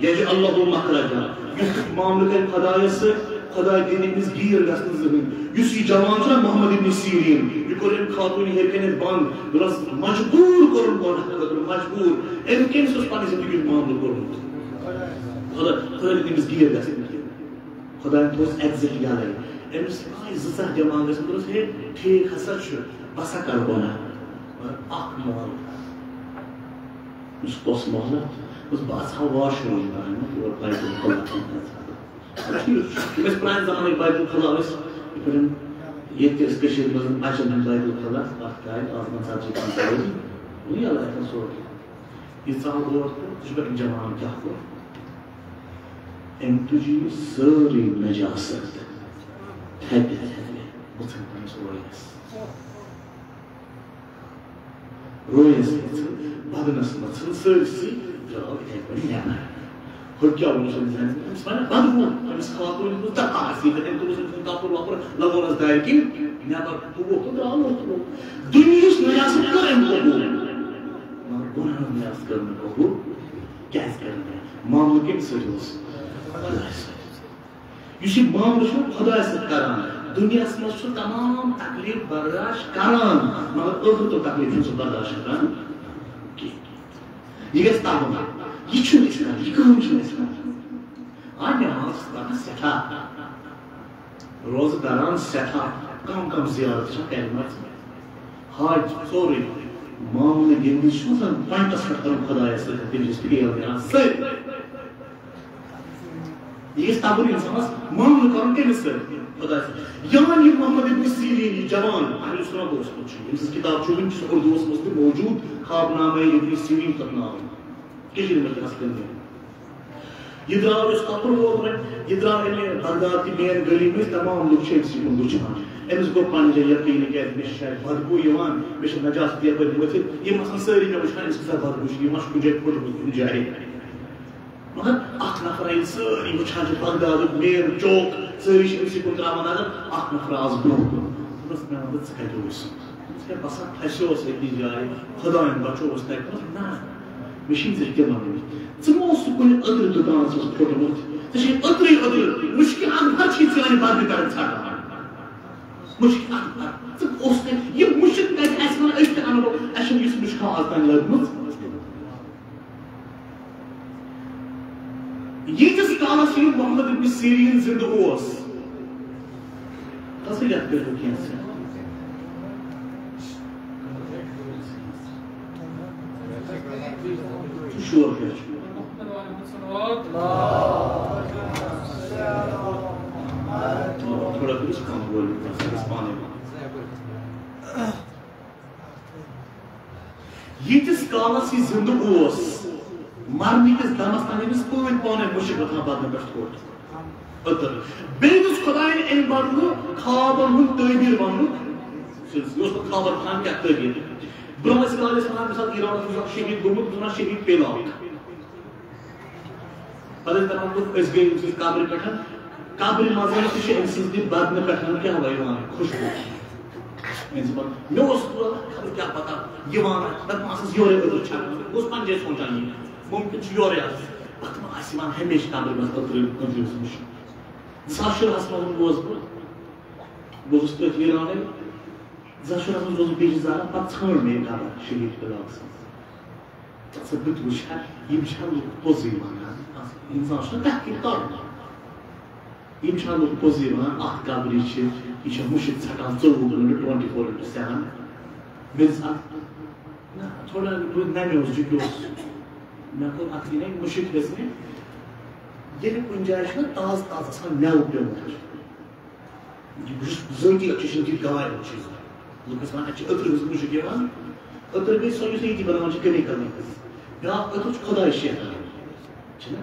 يَجْعَل لَّهُ مَخْرَجًا۔ یُس تہِ معاملہٕ کرِ خۄدایَس سۭتۍ، خۄداے دِنہٕ أمِس گیٖر گژھنہٕ زٕہٕنۍ۔ یُس یہِ جوان چھُنہ محمد ابن سیرین، یہِ کوٚر أمۍ خاتوٗنہِ ہیٚرِ کَنٮ۪تھ بنٛد، دوٚپنَس مجبوٗر کوٚرُن گۄڈٕ خٲطرٕ مجبوٗر۔ أمۍ کٔمِس اوس پننہِ زندگی ہُنٛد معاملہٕ کوٚرمُت؟ خۄدا، خۄدا دیُت أمِس گیٖر گژھنہٕ کینٛہہ۔ خۄدایَن تھوٚوُس exit یَلَے۔ أمِس آے زٕ ژاہ دٮ۪ماغَس منٛز، دوٚپُس، ہے، ٹھیٖک ہسا چھُ، بہٕ ہسا کَرٕ گۄناہ، مگر اَکھ مۄہلت۔ یُس پوٚس مۄہلت اوس، بہٕ اژٕ ہا واش روٗم، بہٕ اَنہٕ یور بیت الخلا۔ ٹھیٖک چھُ، یِم ٲسۍ پرٛانہِ زمانٕکۍ بیت الخلا ٲسۍ، یِتھ پٲٹھۍ ییٚتہِ تہِ ٲسۍ کٔشیٖرِ منٛز بَچَن ہٕنٛدۍ بیت الخلا، اَتھ درٛاے آز وۄنۍ ژَتجی پنٛژاہ ؤری، وُنہِ یَلہٕ اَتٮ۪ن سورُے۔ یہِ ژاو اور تہٕ یہِ چھُ پٮ۪ٹھ جوان کیٛاہ کوٚر؟ أمۍ تُج یہِ سٲرٕے نجاست تھپہِ تھپہِ، بٕژھن پنٛنِس رویَس۔ رویَس مٔژھٕن، بدنَس مٔژھٕن، سٲرسٕے درٛاو یِتھَے پٲٹھۍ نٮ۪بر۔ ہُہ کیٛاہ ووٚنُس أمِس زَنہِ؟ أمِس وَنہِ بدبوٗ، أمِس خاتوٗنہِ دوٚپُس، "تَتھ آسہِ یہِ، تٔمۍ دوٚپُس أمۍ سُنٛد کَپُر وَپُر لَگوونَس دارِ کِنۍ نٮ۪بر۔" ہُہ ووٚتھ تہٕ درٛاو، ووٚتھ تہٕ ووٚتھ۔ دُنیہٕچ نجاست کٔر أمۍ قبوٗل، مگر گۄناہَن ہٕنٛز نجاست کٔر نہٕ قبوٗل۔ کیٛازِ کٔر نہٕ؟ معاملہٕ کٔمِس سۭتۍ اوس؟ خۄدایَس سۭتۍ۔ یُس یہِ معاملہٕ چھُ خۄدایَس سۭتۍ کران، دُنیاہَس منٛز چھُ تمام تکلیٖف برداشت کران، مگر ٲخرتُک تکلیٖف چھُنہٕ سُہ برداشت کران کینٛہہ۔ یہِ گژھِ تَگُن۔ یہِ چھُنہٕ أسۍ کران، یہِ کٲم چھِنہٕ أسۍ کران۔ آ، نٮ۪ماز چھِ پَران سٮ۪ٹھاہ، روزٕ دَران سٮ۪ٹھاہ، کم کم زیارت چھِ کَرِمَژ۔ حج، سورُے معاملہٕ ییٚمہِ وِزِ چھُنہٕ آسان پوینٹَس پٮ۪ٹھ کَرُن خۄدایَس سۭتۍ، تَمہِ وِزِ چھِ فیل نیران سٲری۔ یہِ گژھِ تَگُن اِنسانَس معاملہٕ کَرُن کٔمِس سۭتۍ؟ خۄدایَس سۭتۍ۔ یِوان یہِ محمد ابن سیٖریٖن، یہِ جوان اہل سُنت اوسمُت چھُ، ییٚمہِ سٕنٛز کِتاب چھُ وٕنہِ چھِ اُردوٗوَس منٛز تہِ موجوٗد، خواب نامہ ابن سیٖریٖن تَتھ ناو، کٔشیٖرِ منٛز تہِ حظ کٔنۍ۔ یہِ درٛاو یُس کپُر وول وۄنۍ، یہِ درٛاو اَمہِ بغداد کہِ مین گلی منٛز، تمام لُکھ چھِ أمۍ سٕے کُن وٕچھان۔ أمِس گوٚو پننہِ جایہِ یقین، کیٛازِ مےٚ چھِ شاید بدبوٗ یِوان، مےٚ چھِ نجاست یپٲرۍ ؤتھِتھ، یِم آسان سٲری مےٚ وٕچھان، أمِس کۭژاہ بدبوٗ چھِ، یہِ ما چھُ کُنہِ جایہِ پھُٹمُت کُنہِ جایہِ۔ مگر اکھ نفر ییٚلہِ سٲری وٕچھان چھِ، بغدادُک مین چوک، سٲری چھِ أمۍ سٕے کُن تراوان نظر، اکھ نفر آو برونٛہہ کُن۔ دوٚپنَس، "مےٚ وَن تہٕ، ژٕ کَتہِ اوسُکھ؟" دوٚپنَس، "مےٚ باسان پھسیوس أکِس جایہِ، خۄدایَن بچووُس تَتہِ۔" دوٚپنَس، "نہ، مےٚ چھِنہٕ ژےٚ تہِ وَنٕنۍ۔ ژٕ ما اوسُکھ کُنہِ عطرٕ دُکانَس منٛز پھوٚٹمُت؟ ژےٚ چھے عطرٕے عطرٕ، مُشکہِ اکبر چھی چانہِ بدنہٕ پٮ۪ٹھ ژھٹان۔ مُشکہِ اکبر، ژٕ اوسُکھ یہِ مُشک کَتہِ اَسہِ وَن، أسۍ تہِ اَنو، اَسہِ چھِنہٕ یُس مُشکا آز تام لٔجمٕژ۔" ییٖتِس کالس یہِ محمد ابن سیرین زندٕ اوس، تَس یَتھ پٮ۪ٹھ کینٛہہ۔ ژٕ شور کیٛاہ چھُ؟ تھوڑا کٔرِو سُہ کم volume، بس، بس پانے۔ ییٖتِس کالس یہِ زِندٕ اوس، مرنہٕ کِس دمس تام أمِس پٲنۍ پانے مُشک وۄتھان بدنہٕ پٮ۪ٹھ تھوٚد۔ أتٕر۔ بیٚیہِ دِژ خۄدایَن اَمہِ بدلہٕ خوابن ہُنٛد تعبیٖر وننُک سلسلہٕ۔ یہِ اوس پتہٕ خوابن وَنان کیٛاہ تعبیٖر۔ برٛونٛہہ ٲسۍ کالہِ ٲسۍ وَنان، مثال، ایرانس منٛز اکھ شہیٖد گوٚمُت، وَنان شہیٖد پیلاک۔ پتہٕ ٲسۍ دَپان، دوٚپ، أسۍ گٔے أمۍ سٕنٛز قبرِ پٮ۪ٹھ۔ قبرِ منٛز تہِ چھِ أمۍ سٕنٛز تہِ بدنہٕ پٮ۪ٹھ کیٛاہ وۄنۍ یِوان؟ خوشبوٗ۔ أمۍ سٕنٛز بدنہٕ۔ مےٚ اوس خبر کیٛاہ پتہ یِوان آسہِ، دَپان آسَس یورَے أدٕر چھَکان۔ بہٕ اوسُس پنٛنہِ جایہِ سونٛچان یہِ۔ مُمکِن چھُ یورَے آسہِ۔ اَتھ ما آسہِ یِوان ہمیشہِ قبرِ منٛز أدرٕ، أدرٕ وٕچھنہٕ؟ زٕ ساس شُراہَس منٛز گوس بہٕ۔ بہٕ اوسُس تٔتھۍ ویٖرانَے۔ زٕ ساس شُراہَس منٛز گوس بہٕ بیٚیہِ زاران، پتہٕ ژھٲنٛڈ مےٚ یہِ قبر شہیٖد پیلاک سٕنٛز۔ ژٕ بہٕ تہِ وٕچھِ ہا، یِم چھا لُکھ پوٚزٕے وَنان؟ اَتھ اِنسان چھُنہ تحقیٖق کَرُن۔ یِم چھا لُکھ پوٚزٕے وَنان؟ اَتھ قبرِ چھِ، یہِ چھےٚ مُشِک ژھٹان ژوٚوُہ گٲنٛٹہٕ، twenty four into seven۔ مےٚ دِژ اَتھ، نہ، تھوڑا روٗد نَمیوس، جُکیوس۔ مےٚ کوٚر اَتھ یہِ نَے مُشِک دِژ مےٚ۔ ییٚلہِ کُنہِ جایہِ چھُنہ تازٕ تازٕ آسان مٮ۪وٕ پیوٚمُت، بہٕ چھُس ذٲتی، أسۍ چھِ ییٚتہِ گاوِ ہُنٛد چیٖز، لُکھ ٲسۍ وَنان، اَتہِ چھِ أترٕ ہٕنٛز مُشک یِوان، أتٕر گٔے سۄ، یُس ییٚتی بَناوان چھِ کیمِکَل مِکٕس۔ بیٛاکھ أتٕر چھُ خۄداے شیخ، چھِنہ؟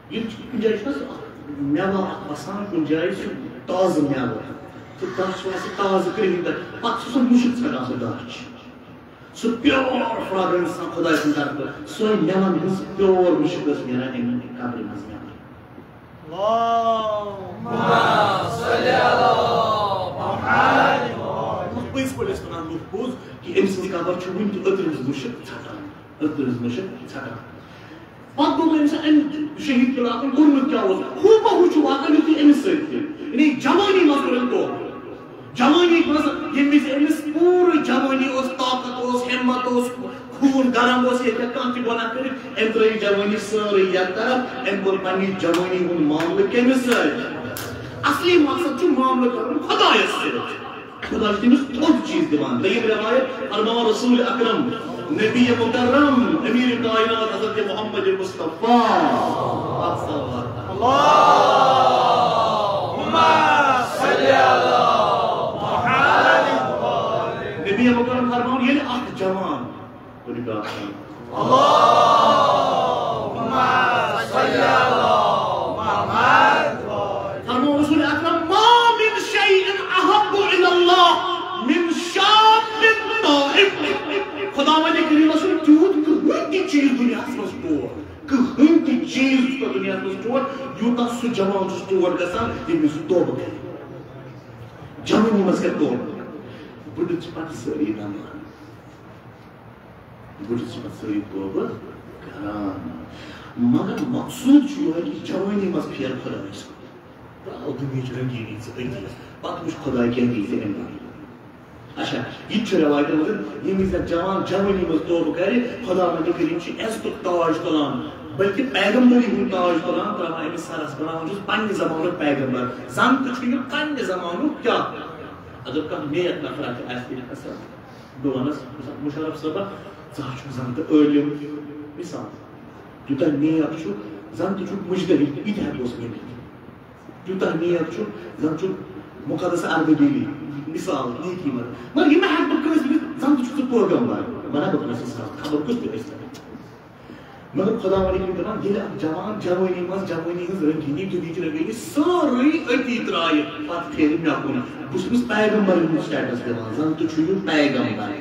ییٚلہِ چھُ کُنہِ جایہِ چھُنہ سُہ اَکھ مٮ۪وہ اَکھ وَسان، کُنہِ جایہِ سُہ تازٕ مٮ۪وٕ، تہٕ دَچھ چھِ وَسان تازٕ کرٛہِنۍ تَتھ، پَتہٕ چھُ سُہ مُشک ژَٹان سُہ دَچھ۔ سُہ پیور فریگرنس آسان خۄداے سٕنٛدِ طرفہٕ، سۄے مٮ۪وَن ہٕنٛز پیور مُشک ٲس نیران اَمہِ قبرِ منٛز نٮ۪بر۔ اللہم صل علی محمد۔ پٔزۍ پٲٹھۍ ٲسۍ وَنان لُکھ پوٚز کہِ أمۍ سٕنٛز قبر چھِ وُنہِ تہِ أترِ ہٕنٛز مُشک ژَٹان، أترِ ہٕنٛز مُشک ژَٹان۔ پتہٕ دوٚپ أمِس، أمۍ شہیٖد علاقن کوٚرمُت کیٛاہ اوس؟ ہُہ بہ ہُہ چھُ واتان یُتھُے أمِس سۭتۍ تہِ۔ یعنی جوٲنی منٛز کوٚر أمۍ توبہٕ۔ جوٲنی منٛز ییٚمہِ وِزِ أمِس پوٗرٕ جوٲنی اوس، طاقت اوس، ہمت اوس، خوٗن گرم اوس، ییٚتہِ ہیٚکہِ کانٛہہ تہِ گۄناہ کٔرِتھ، أمۍ ترٲو یہِ جوٲنی سٲرٕے یتھ طرف، أمۍ کوٚر پننہِ جوٲنی ہُنٛد معاملہٕ کٔمِس سۭتۍ؟ اصلی مقصد چھُ معاملہٕ کرُن خۄدایس سۭتۍ۔ خدا چھُ تٔمِس تھوٚد چیٖز دِوان۔ دوٚیِم روایت فرماوان رسول اکرم، نبی مکرم، امیر کائنات حضرت محمد مصطفیٰ۔ اللہم صل علی محمد۔ نبی مکرم فرماوان، ییٚلہِ اکھ جوان، ؤنِو بیٛاکھ جوان۔ اللہم صل علی محمد۔ فرموو رسول اکرم، "ما من شیء احب الی اللہ من شاب طاہر۔" خداوند کریمس چھُنہٕ تیوٗت کٕہٕنۍ تہِ چیٖز دُنیاہس منٛز ٹوٹھ، کٕہٕنۍ تہِ چیٖز چھُنہٕ دُنیاہس منٛز ٹوٹھ، یوٗتاہ سُہ جوان چھُ ٹوٹھ گژھان، ییٚمِس سُہ توبہٕ کرِ۔ جوٲنی منٛز کرِ توبہٕ۔ بٕڈٕ چھِ پتہٕ سٲری نمان۔ بٕڈٕ چھِ پتہٕ سٲری توبہٕ کران۔ مگر مقصوٗد چھُ یِہوٚے کہِ جوٲنی منٛز پھیر خۄدایَس کُن۔ ترٛاو دُنیہٕچ رنگیٖنی ژٕ أتی۔ پتہٕ وٕچھ خۄداے کیٛاہ دی ژےٚ اَمہِ پتہٕ۔ اچھا، یہِ تہِ چھُ رٮ۪وایتَن منٛز، ییٚمہِ وِزِ اَتھ جوان جوٲنی منٛز توبہٕ کرِ، خۄداوندِ کریٖم چھُ عزتُک تاج تُلان، بلکہِ پیغمبری ہُنٛد تاج تُلان، ترٛاوان أمِس سرس، بناوان چھُس پننہِ زمانُک پیغمبر۔ زن تہِ چھُ یہِ پننہِ زمانُک کیٛاہ؟ اگر کانٛہہ نیک نفر آسہِ، آسہِ تیٚلہِ اصل۔ بہٕ وَنَس، مُشرف صٲبہ، ژٕ ہا چھُکھ زَن تہٕ عٲلِم۔ مِثال، یوٗتاہ نیک چھُ، زَن تہِ چھُکھ مُجتہِد، یہِ تہِ ہٮ۪کوس ؤنِتھ۔ یوٗتاہ نیک چھُ، زَن چھُکھ مُقدس اردبیلی۔ مِثال، نیکی منٛز۔ مگر یہِ مہ ہٮ۪کہٕ بہٕ کٲنٛسہِ ؤنِتھ، زَن تہِ چھُکھ ژٕ پٲغمبر۔ وَنہ بہٕ کٲنٛسہِ ہٕنٛز کَتھ، خبر کُس تہِ ٲسۍ تَن۔ مگر خۄداوندِ کٔرِتھ دَپان، ییٚلہِ اَکھ جوان جوٲنی منٛز جوٲنی ہٕنٛز رنگیٖنی، دُنیہٕچ رنگیٖنی سٲرٕے أتی ترٛایہِ، پَتہٕ پھیرِ مےٚ کُن۔ بہٕ چھُس أمِس پیغمبر ہُنٛد status دِوان، زَن تہِ چھُ یہِ پیغمبر۔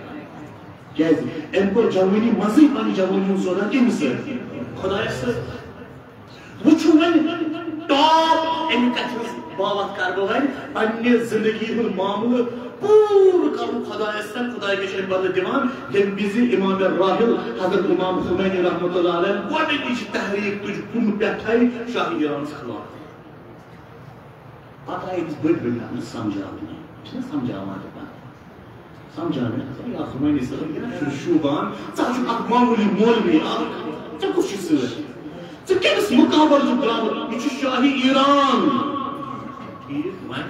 کیٛازِ؟ أمۍ کوٚر جوٲنی منٛزٕے پنٕنۍ جوٲنی ہُنٛد سودا کٔمِس سۭتۍ؟ خۄدایَس سۭتۍ۔ وٕچھِو وۄنۍ top اَمہِ کَتھِ ہٕنٛز باوَتھ کَرٕ بہٕ وۄنۍ، پننہِ زندگی ہُنٛد معاملہٕ پوٗرٕ کَرُن خۄدایَس سۭتۍ۔ خۄداے کیٛاہ چھُ اَمہِ بدلہٕ دِوان؟ ییٚمہِ وِزِ امام راحل حضرت امام خمینی رحمۃ اللہ علیہ گۄڈٕنِچ تحریٖک تُج کُن پٮ۪ٹھَے شاہ ایرانَس خلاف۔ پتہٕ آیہِ أمِس بٔڑۍ بٔڑۍ نفر سمجھاونہِ۔ چھِنہ سمجھاوان تہِ پتہٕ؟ سمجھاونہِ ہسا، یا خمینی صٲب، یہِ چھُنہٕ شوٗبان۔ ژٕ ہا چھُکھ اکھ معموٗلی مولوی اکھ۔ ژےٚ کُس چھُے سۭتۍ؟ ژٕ کٔمِس مُقابل چھُکھ درٛامُت؟ یہِ چھُ شاہی ایران۔ ٹھیٖک، وۄنۍ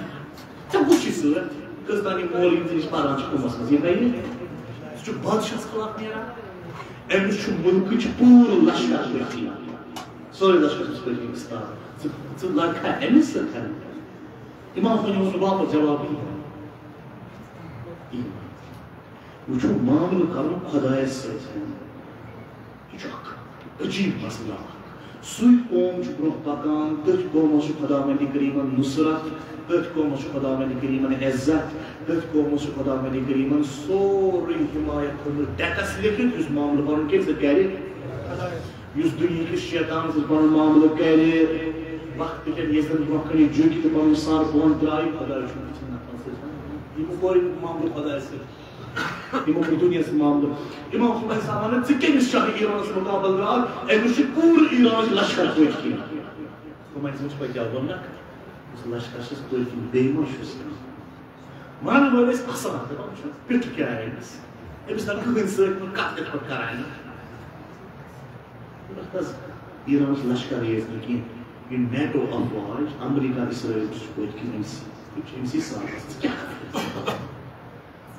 ژےٚ کُس چھُے سۭتۍ؟ کٔژ تام یِم مولوی ژےٚ نِش پران چھِ قومس منٛز؟ یہِ گٔیہِ؟ ژٕ چھُکھ بادشاہس خلاف نیران۔ أمِس چھُ مُلکٕچ پوٗرٕ لشکر پٔتۍ کِنۍ۔ سورُے لشکر چھُس پٔتۍ کِنۍ استاد۔ ژٕ، ژٕ لڑکھا أمِس سۭتۍ؟ امام خمینی اوس نہٕ واپس جوابٕے دِوان۔ کِہیٖنۍ۔ وٕچھِو، معاملہٕ کرُن خۄدایس سۭتۍ۔ یہِ چھُ اکھ عجیٖب مسلہٕ اکھ۔ سُے قوم چھُ برونٛہہ پکان، تٔتھۍ قومس چھُ خۄداوندِ کریٖمن نُصرت، تٔتھۍ قومس چھُ خۄداوندِ کریٖمن عزت، تٔتھۍ قومس چھُ خۄداوندِ کریٖمن سورُے حمایت تھٲومٕژ ڈیکس لیکھِتھ، یُس معاملہٕ پنُن کٔمِس سۭتۍ کرِ؟ یُس دُنیہکِس شیطان سۭتۍ پنُن معاملہٕ کرِ، وقت کٮ۪ن ییٚژن برونٛہہ کنہِ جُکہِ تہٕ پنُن سر بۄن ترٛایہِ، خۄداے چھُنہٕ تِژھن نفرن سۭتۍ۔ یِمو کوٚر یہِ معاملہٕ خۄدایس سۭتۍ۔ یِمو کوٚر دُنیاہس معاملہٕ۔ امام خمینی صاحب ونان، ژٕ کٔمِس شاہ ایرانس مُقابل درٛاو؟ أمِس چھُ پوٗرٕ ایرانٕچ لشکر پٔتۍ کِنۍ۔ خمینی صٲبن چھُ پتہٕ کیٛاہ ووٚنمُت؟ یُس لشکر چھُس پٔتۍ کِنۍ، بیٚیہِ ما چھُس کانٛہہ؟ ونن وٲلۍ ٲسۍ اسان، دپان، وٕچھ حظ، پیوٚٹھ کیٛاہ آیہِ أمِس؟ أمِس نہٕ کٕہٕنۍ سۭتۍ نہٕ کتھ تہِ پٲٹھۍ کران۔ نہٕ۔ بس ایرانٕچ لشکر یٲژ نہٕ کینٛہہ، یہِ نیٹو افواج، امریکہ، اسرائیل چھُ پٔتۍ کِنۍ أمِس، یہِ چھُ أمِسٕے ساتھ۔ ژٕ کیٛاہ کرکھ؟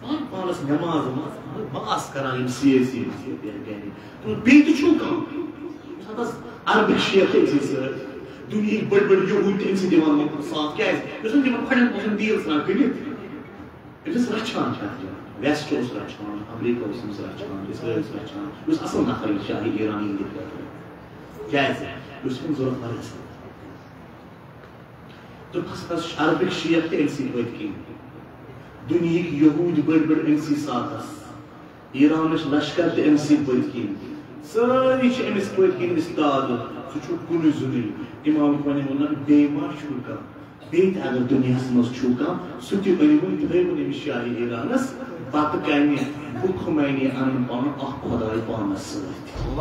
پان-، پانس نماز وماز، بکواس کران یِم سیٲسی، یِم سیٲسی گرِ۔ تہٕ بیٚیہِ تہِ چھُو کانٛہہ؟ ییٚمہِ ساتہٕ حظ عربٕکۍ شیخ ٲسۍ سۭتۍ، دُنیہٕکۍ بٔڑۍ بٔڑۍ یہوٗدۍ تہِ أمۍ سٕے دِوان ساتھ۔ کیٛازِ؟ یُس أمۍ تِمن کھۄڈٮ۪ن اوس دیٖل ژھٕنان کٔنِتھ، أمِس رچھان چھِ اَتھ جان۔ ویسٹ اوس رچھان، امریکہ اوس أمِس رچھان، اسرائیل اوس رچھان۔ یہِ اوس اصل نفر، یہِ شاہی ایرانی ہِنٛدِ خٲطرٕ۔ کیٛازِ؟ یہِ اوس یِمن ضروٗرت واریاہ اصل۔ تہٕ خاص خاص عربٕکۍ شیخ تہِ أمۍ سٕنٛدۍ پٔتۍ کِنۍ۔ دُنیہٕکۍ یہوٗدۍ بٔڑۍ بٔڑۍ أمۍ سٕے ساتس۔ ایرانٕچ لشکر تہِ أمۍ سٕے پٔتۍ کِنۍ۔ سٲری چھِ أمِس پٔتۍ کِنۍ استاد۔ سُہ چھُ کُنُے زوٚنُے۔ امام خمینی ووٚنُن، بیٚیہِ ما چھُو کانٛہہ؟ بیٚیہِ تہِ اگر دُنیاہس منٛز چھُو کانٛہہ، سُہ تہِ أنِوُن، تھٲیوُن أمِس شاہی ایرانس بتہٕ کنہِ۔ بہٕ خمینی انہٕ پانہٕ اکھ خداے پانس سۭتۍ۔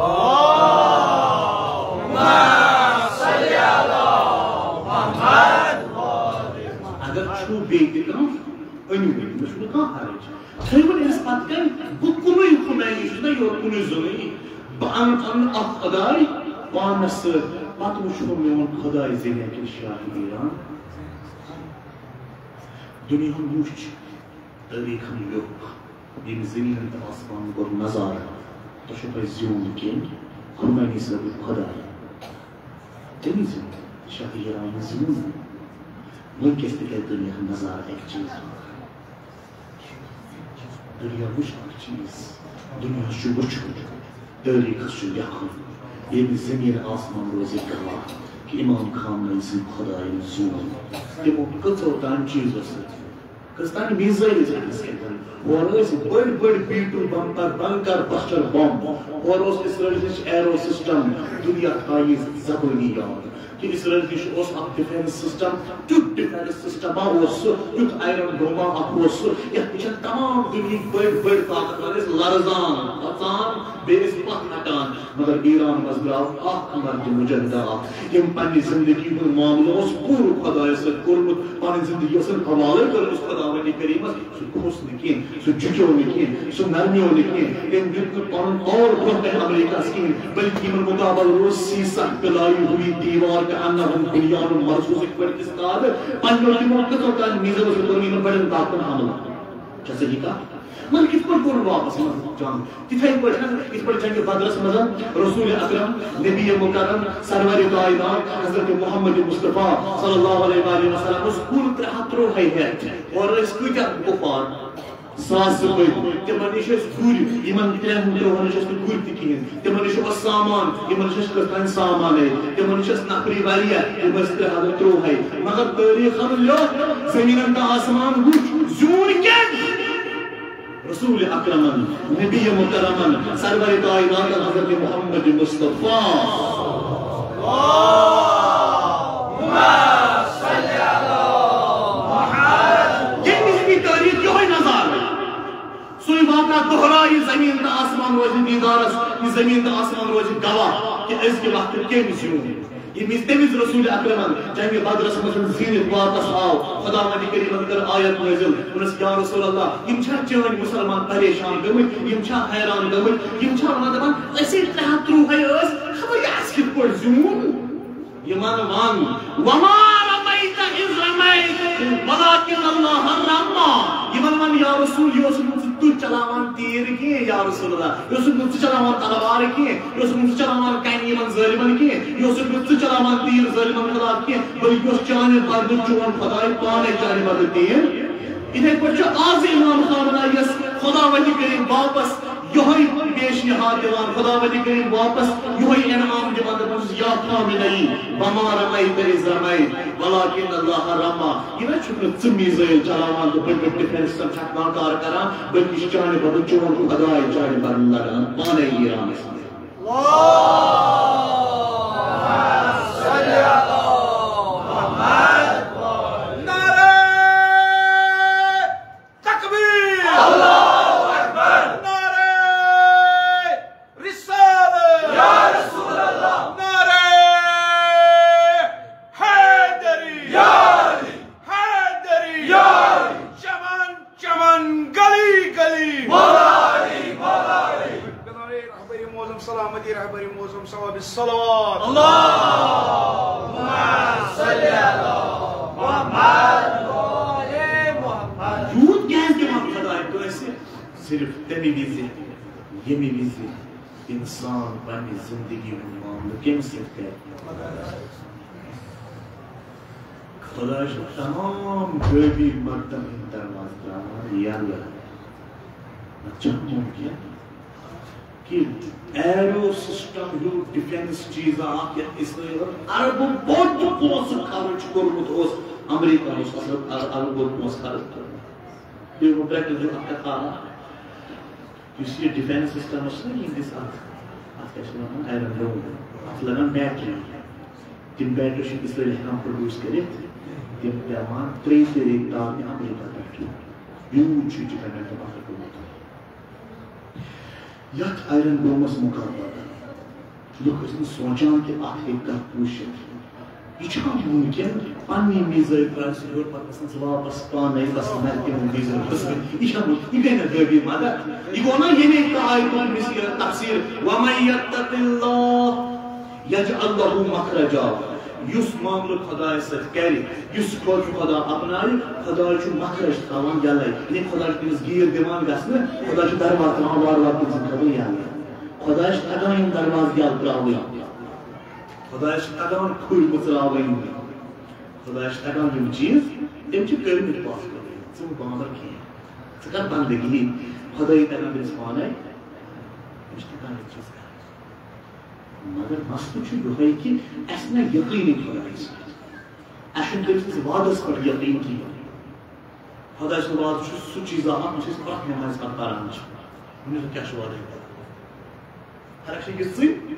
اگر چھُو بیٚیہِ تہِ کانٛہہ، أنِو، مےٚ چھُنہٕ کانٛہہ حرج۔ تھٲیوُن أمِس پتہٕ کنہِ، بہٕ کُنُے خمینی چھُس نا یورٕ کُنُے زوٚنُے۔ بہٕ انہٕ پنُن اکھ خداے پانس سۭتۍ، پتہٕ وٕچھو میون خداے زینیا کِنہٕ شاہ ایران۔ دُنیاہن وٕچھ، تٲریخن لیوٚکھ، ییٚمہِ زٔمیٖن تہٕ آسمان کوٚر نظارٕ، تۄہہِ چھُو پَے زیوٗن کٔمۍ؟ خمینی صٲبُن خداے۔ تٔمۍ زیوٗن، شاہ ایران زیوٗن۔ وٕنکیٚس تہِ کرِ دُنیاہن نظارٕ اَکہِ چیٖز۔ دُنیا وٕچھ اَکھ چیٖز، دُنیا چھُ وٕچھُن، تٲریٖخس چھُ لیکھُن، ییٚمہِ زٔمیٖن آسمان روزِ گواہ کہِ امام خامنہ ای سٕنٛدۍ خدایَن زیوٗن۔ تِمو کٔژو تام چیٖزو سۭتۍ، کٔژ تام میٖزٲیِل ٲسۍ اَتھس کٮ۪تھ۔ ہورٕ ٲسۍ بٔڑۍ بٔڑۍ بی ٹوٗ بمپر، بنکر، بسٹر بم۔ ہورٕ اوس اسرائیل نِش ایرو سسٹم۔ دُنیا تھایہِ زبٲنی یاد۔ کہ اسرائیل نِش اوس اکھ ڈیفنس سسٹم، تیُتھ ڈیفنس سسٹما اوس سُہ، تیُتھ آیرن ڈوما اکھ اوس سُہ، یتھ وٕچھن تمام دُنیہٕکۍ بٔڑۍ بٔڑۍ طاقتور ٲسۍ لرزان، وۄژان، بیٚیہِ ٲسۍ پتھ ہٹان۔ مگر ایران منٛز درٛاو اکھ مرد مجاہدہ اکھ، ییٚمۍ پننہِ زندگی ہُنٛد معاملہٕ اوس پوٗرٕ خۄدایس سۭتۍ کوٚرمُت، پنٕنۍ زندگی ٲسٕن حوالے کٔرمٕژ خۄداوندِ کریمس۔ سُہ کھوٚس نہٕ کینٛہہ، سُہ جُکیو نہٕ کینٛہہ، سُہ نرمیو نہٕ کینٛہہ۔ تٔمۍ دیُت نہٕ پنُن اور برونٛہہ کنہِ امریکہس کِہیٖنۍ، بلکہِ یِمن مقابل روز سیٖسہ پِلایی ہوئی دیوار کا انہ ہم بنیان مرصوص پٲٹھۍ استاد۔ پننیو تِمو کٔژو تام میٖزلو سۭتۍ کوٚر یِمن بڑٮ۪ن طاقتن حملہٕ۔ چھا صحیح کتھ؟ مگر کِتھ پٲٹھۍ کوٚرُن واپس یِمن جنگ؟ تِتھے پٲٹھۍ، یِتھ پٲٹھۍ جنگِ بدرس منٛز رسول اکرم، نبی مکرم، سرور کائنات حضرت محمد مصطفیٰ صلی اللہ علیہ وآلہ وسلم اوس کُل ترٛےٚ ہتھ ترٛوہے ہٮ۪تھ۔ اور ٲسۍ کۭتیاہ کُفار؟ ساسہٕ بٔدۍ۔ تِمن نِش ٲسۍ گُرۍ، یِمن ترٛٮ۪ن ترٛوہن نِش ٲسۍ نہٕ گُرۍ تہِ کِہیٖنۍ۔ تِمن نِش اوس سامان، یِمن نِش ٲسۍ کٔژ تام سامانے۔ تِمن نِش ٲسۍ نفری واریاہ، یِم ٲسۍ ترٛےٚ ہتھ تہٕ ترٛوہے۔ مگر تٲریٖخن لیوٚکھ، زٔمیٖنن تہٕ آسمان وُچھ، زیوٗن کٔمۍ؟ رسول اکرمن، نبی مکرمن، سرور کائنات حضرت محمد مصطفیٰ۔ ییٚمہِ نِش تہِ تٲریٖخ یِہوٚے نظارٕ۔ سُے واقعہ دۄہرایہِ، زٔمیٖن تہٕ آسمان روزِ دیٖدارس، یہِ زٔمیٖن تہٕ آسمان روزِ گواہ کہِ أزکہِ وقتہٕ کٔمۍ زیوٗن۔ ییٚمہِ وِزِ تٔمِس رسول اکرمن جنگِ بدرس منٛز زیٖنِتھ واپس آو، خداوند کریمن کٔر آیت نٲزِل، ووٚنُس، یا رسول اللہ، یِم چھا چٲنۍ مُسلمان پریشان گٔمٕتۍ، یِم چھا حیران گٔمٕتۍ، یِم چھا ونان، دپان، أسے ترٛےٚ ہتھ ترٛوہے ٲسۍ، خبر یہِ اسہِ کِتھ پٲٹھۍ زیوٗن؟ یِمن وَن، وما رمیت اذ رمیت ولکن اللہ رمی۔ یِمن وَن، یا رسول، یہِ اوسُکھ نہٕ ژٕ تُج چلاوان تیٖر کینٛہہ، یا رسول اللہ، یہِ اوسُکھ نہٕ ژٕ چلاوان تلوار کینٛہہ، یہِ اوسُکھ نہٕ ژٕ چلاوان کَنہِ یِمن ظٲلمن کینٛہہ، یہِ اوسُکھ نہٕ ژٕ چلاوان تیٖر ظٲلمن خلاف کینٛہہ، بلکہِ اوس چانہِ بدلہٕ چون خداے پانے چانہِ بدلہٕ تیٖر۔ یِتھے پٲٹھۍ چھُ آز امام خامنہ یس خداوندِ کریم واپس یِہوٚے پیشنہاد دِوان، خداوندِ کریم واپس یِہوٚے انعام دِوان، دَپان چھُس، یا خامنہ ای، وما رمیت اذ رمیت ولکن اللہ رمی۔ یہِ نہ چھُکھ نہٕ ژٕ میٖزایِل چلاوان تہٕ بٔڑۍ بٔڑۍ ڈیفنس سسٹم چھکھ ناکار کران، بلکہِ چھُ چانہِ بدلہٕ چون خداے چانہِ بدلہٕ لڑان پانے ایرانس منٛز۔ اللهم صل على محمد۔ نعرہ تکبیر! اللہ اکبر! نعرہ رسالت! یا رسول اللہ! نعرہ حیدری! یا علی! حیدری! یا علی! چمن چمن، گلی گلی! مولا علی! مولا علی! رہبر معظم سلامتی، رہبر معظم ثواب الصلوات۔ اللهم صل على محمد وآل محمد۔ یوٗت کیٛازِ دِوان خداے کٲنٛسہِ؟ صرف تَمہِ وِزِ، ییٚمہِ وِزِ اِنسان پننہِ زندگی ہُنٛد معاملہٕ کٔمِس سۭتۍ کرِ؟ خۄداے چھُ تمام غٲبی مقدم ہٕنٛدۍ دروازٕ ترٛاوان یَلہٕ۔ نَتہٕ چھُنہٕ مُمکِن کہِ ایرو سسٹم ہیوٗ ڈیفنس چیٖزا اکھ، یَتھ اسرائیلن اربہٕ بوٚد پونٛسہٕ خرٕچ کوٚرمُت اوس، امریکہ اوس اصل ار-، اربہٕ بوٚد پونٛسہٕ خرٕچ کوٚرمُت۔ بیٚیہِ گوٚو پرٛٮ۪کٹِکل اکھ کتھ اکھ، یُس یہِ ڈیفنس سسٹم اوس نا یِہنٛدِس اَتھ، اَتھ کیٛاہ چھِ وَنان، آیرن ڈوم، اَتھ چھِ لَگان بیٹری۔ تِم بیٹری چھِنہٕ اسرائیل ہٮ۪کان پرٛوڈیوٗس کٔرِتھ، تِم پٮ۪وان ترٛیٚیہِ تٲریٖخ ترٛاونہِ امریکہ پٮ۪ٹھ۔ یوٗت چھُ ڈِپٮ۪نڈنٹ باقٕے گوٚمُت۔ یَتھ آیرن ڈومَس مُقابلہٕ لُکھ ٲسۍ نہٕ سونٛچان کہِ اَتھ ہیٚکہِ کانٛہہ پوٗشِتھ۔ یہِ چھا مُمکِن؟ پننی میٖزٲرۍ ترٛاوِ سُہ ہیوٚر، پتہٕ گژھن سُہ واپس پانے، بس مر تِمن میٖزٲرۍ پھٕسرٕ۔ یہِ چھا مُمکِن؟ یہِ گٔے نہ غٲبی مدد۔ یہِ گوٚو نہ ییٚمے آیتُک مِث-، یہِ تفسیٖر، "وَمَن يَتَّقِ اللَّهَ يَجْعَل لَهُ مَخْرَجًا"۔ یُس معاملہٕ خۄدایَس سۭتۍ کرِ، یُس خۄد خۄدا اپناوِ، خۄداے چھُ مخرج تھاوان یَلَے۔ یعنی خۄداے چھُ تٔمِس گیٖر دِوان گژھنہٕ، خۄداے چھُ دروازٕ ترٛاوان وارٕ وارٕ تٔمۍ سٕنٛدِ خٲطرٕ یَلہٕ۔ خۄدایَس چھِ تَگان یِم دروازٕ یَلہٕ ترٛاوٕنۍ۔ خۄدایَس چھِ تَگان کھُرۍ مٕژراوٕنۍ۔ خۄدایَس چھِ تَگان یِم چیٖز، تٔمۍ چھِ کٔرمٕتۍ پاسبل۔ ژٕ مہٕ بامبر کینٛہہ۔ ژٕ کر بندگی۔ خۄدٲیی تَگان تٔمِس پانَے۔ تٔمِس چھِ تَگان یِم چیٖز کَرٕنۍ۔ مگر مسلہٕ چھُ یِہوٚے کہِ اَسہِ نہ یقیٖنٕے خۄدایَس پٮ۪ٹھ۔ اَسہِ چھُنہٕ تٔمۍ سٕنٛدِس وعدَس پٮ۪ٹھ یقیٖن کِہیٖنۍ۔ خۄداے سُنٛد وعدٕ چھُ سُہ چیٖزا اَکھ، یُس أسۍ پرٛٮ۪تھ نٮ۪مازِ پَتہٕ پَران چھِ۔ ؤنِو سا، کیٛاہ چھُ وعدٕ؟ فرق چھِ یِژٕے،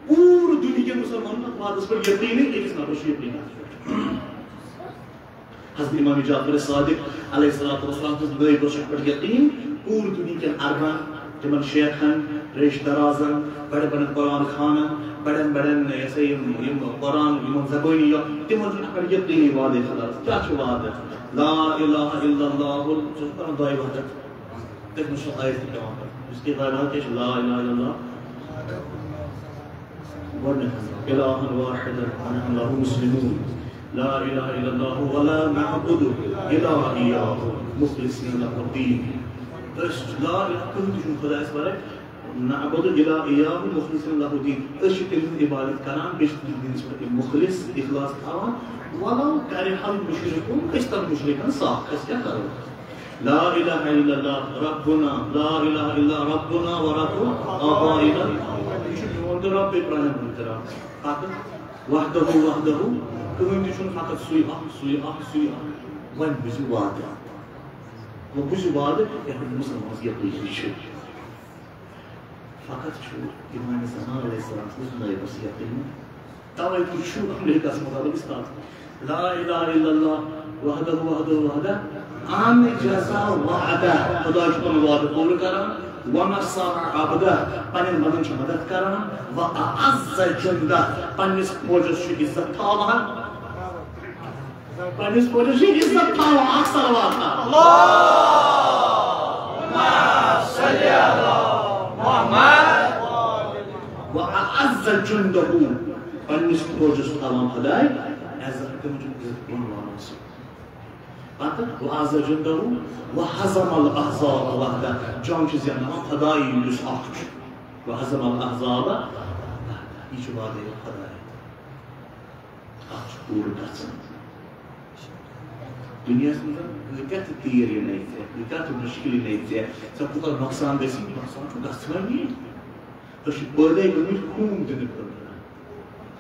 پوٗرٕ دُنیہٕکٮ۪ن مُسلمانَن اَتھ وعدَس پٮ۪ٹھ یقیٖنٕے، أکِس نفرَس چھُ یقیٖن اَتھ پٮ۪ٹھ۔ حضرت امام جعفر صادق علیہ الصلوۃ والسلام سٕنٛز نٲوۍ اوس اَتھ پٮ۪ٹھ یقیٖن، پوٗرٕ دُنیہٕکٮ۪ن عربَن، تِمَن شیخَن، ریش درازَن، بڑٮ۪ن بڑٮ۪ن قرآن خوانَن، بڑٮ۪ن بڑٮ۪ن، یہِ ہسا یِم، یِم قرآن، یِمَن زبٲنی یۄس، تِمَن چھُ اَتھ پٮ۪ٹھ یقیٖنٕے وعدے خۄدایَس۔ کیٛاہ چھُ وعدٕ؟ لا الہ الا اللہ، چھُ پَران دۄیہِ وَقتہٕ۔ تٔتھۍ منٛز چھُ آیت تہِ پٮ۪وان پَرُن۔ یُس کہِ وعدٕ چھِ لا الہ الا اللہ، گۄڈٕنٮ۪تھ الہ واحد ونحن له مسلمون، لا الہ الا اللہ ولا نعبد الا ایاہ مخلصین له الدین۔ أسۍ چھِ لا الہ، کٕہٕنۍ تہِ چھُنہٕ خۄدایَس ورٲے، نعبد الا ایاہ مخلصین له الدین۔ أسۍ چھِ تٔمۍ سٕنٛز عبادت کران، بیٚیہِ چھِ تٔمۍ سٕنٛدِس پٮ۪ٹھ مُخلص، اخلاص تھاوان۔ ولو کرہ المشرکون، أسۍ تَل مُشرِکَن سَکھ، أسۍ کیٛاہ کَرو؟ لا الہ الا اللہ ربنا، لا الہ الا ربنا و رب آبائنا۔ یہِ چھُ میون تہِ رب، بیٚیہِ پرٛانٮ۪ن ہُنٛد تہِ رب۔ فقط وحدہ وحدہ، کٕہٕنۍ تہِ چھُنہٕ، فقط سُے اکھ، سُے اکھ، سُے اکھ۔ وۄنۍ بوٗزِو وعدٕ۔ وۄنۍ بوٗزِو وعدٕ، یَتھ منٛز مُسلمانَس یقیٖن چھُ۔ فقط چھُ امام زمان علیہ السلام سٕنٛدِس نٲیبَس یقیٖن۔ تَوَے تہِ چھُ امریکہَس مُتعلق استاد۔ لا الہ الا اللہ وحدہ وحدہ وحدہ، انجز وعدہ، خدا چھُ پنُن وعدٕ پوٗرٕ کران، ونصر عبدہ، پنٕنٮ۪ن بندن چھُ مدد کران، واعز جندہ، پننِس فوجس چھُ عزت تھاوان۔ پننِس فوجس چھُ عزت تھاوان، اکھ صلوات تھاو۔ واعز جندہ، پننِس فوجس تھاوان خداے عزت، تِمن چھُ عزت دِوان وانس۔ پتہٕ واعز جندہ وہزم الاحزاب وحدہ، جنگ چھُ زینان خداے یُس اکھ چھُ۔ وہزم الاحزاب وحدہ، یہِ چھُ وعدے خداے۔ اکھ چھُ پوٗرٕ گژھان۔ دُنیاہَس منٛز کۭتیاہ تہِ تیٖر یِنَے ژےٚ، کۭتیاہ تہِ مُشکِل یِنَے ژےٚ، ژےٚ کوٗتاہ نۄقصان گژھی، نۄقصان چھُ گژھٲنی۔ أسۍ چھِ پٲدَے گٔمٕتۍ خوٗن دِنہٕ خٲطرٕ۔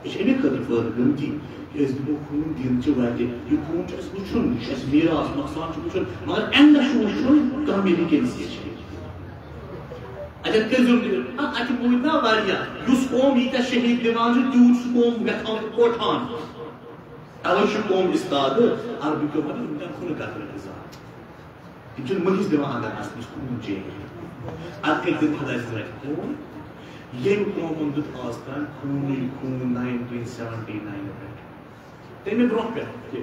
أسۍ چھِ اَمے خٲطرٕ پٲدٕ گٔمٕتۍ کہِ أسۍ دِمو خوٗن دِنہٕ چہِ وَتہِ۔ یہِ خوٗن چھُ اَسہِ وٕچھُن، یہِ چھُ اَسہِ میٖراث، نۄقصان چھُ وٕچھُن، مگر اَمہِ دۄہ چھُنہٕ وٕچھُن کامیٲبی کٔمِس یہِ چھِ۔ اَتٮ۪ن کٔرۍزیو نہٕ تُہۍ، اَتھ، اَتہِ موٗدۍ نا واریاہ۔ یُس قوم ییٖتیٛاہ شہیٖد دِوان چھُ، تیوٗت چھُ قوم گژھان کوٹھان۔ تَوَے چھُ قوم استاد عربی کیو وَنان، یِم دِن خوٗنہٕ قطرٕ غذا۔ تِم چھِنہٕ مٔہِس دِوان اَندَر اَژنَس خوٗن چیٚیہِ۔ اَدٕ کٔرۍ تِم خۄداے سٕنٛز رَتہِ خوٗن۔ ییٚمہِ قومَن دیُت آز تام خوٗنٕے خوٗن nineteen seventy nine پٮ۪ٹھ۔ تَمہِ برٛونٛہہ پٮ۪ٹھ تہِ۔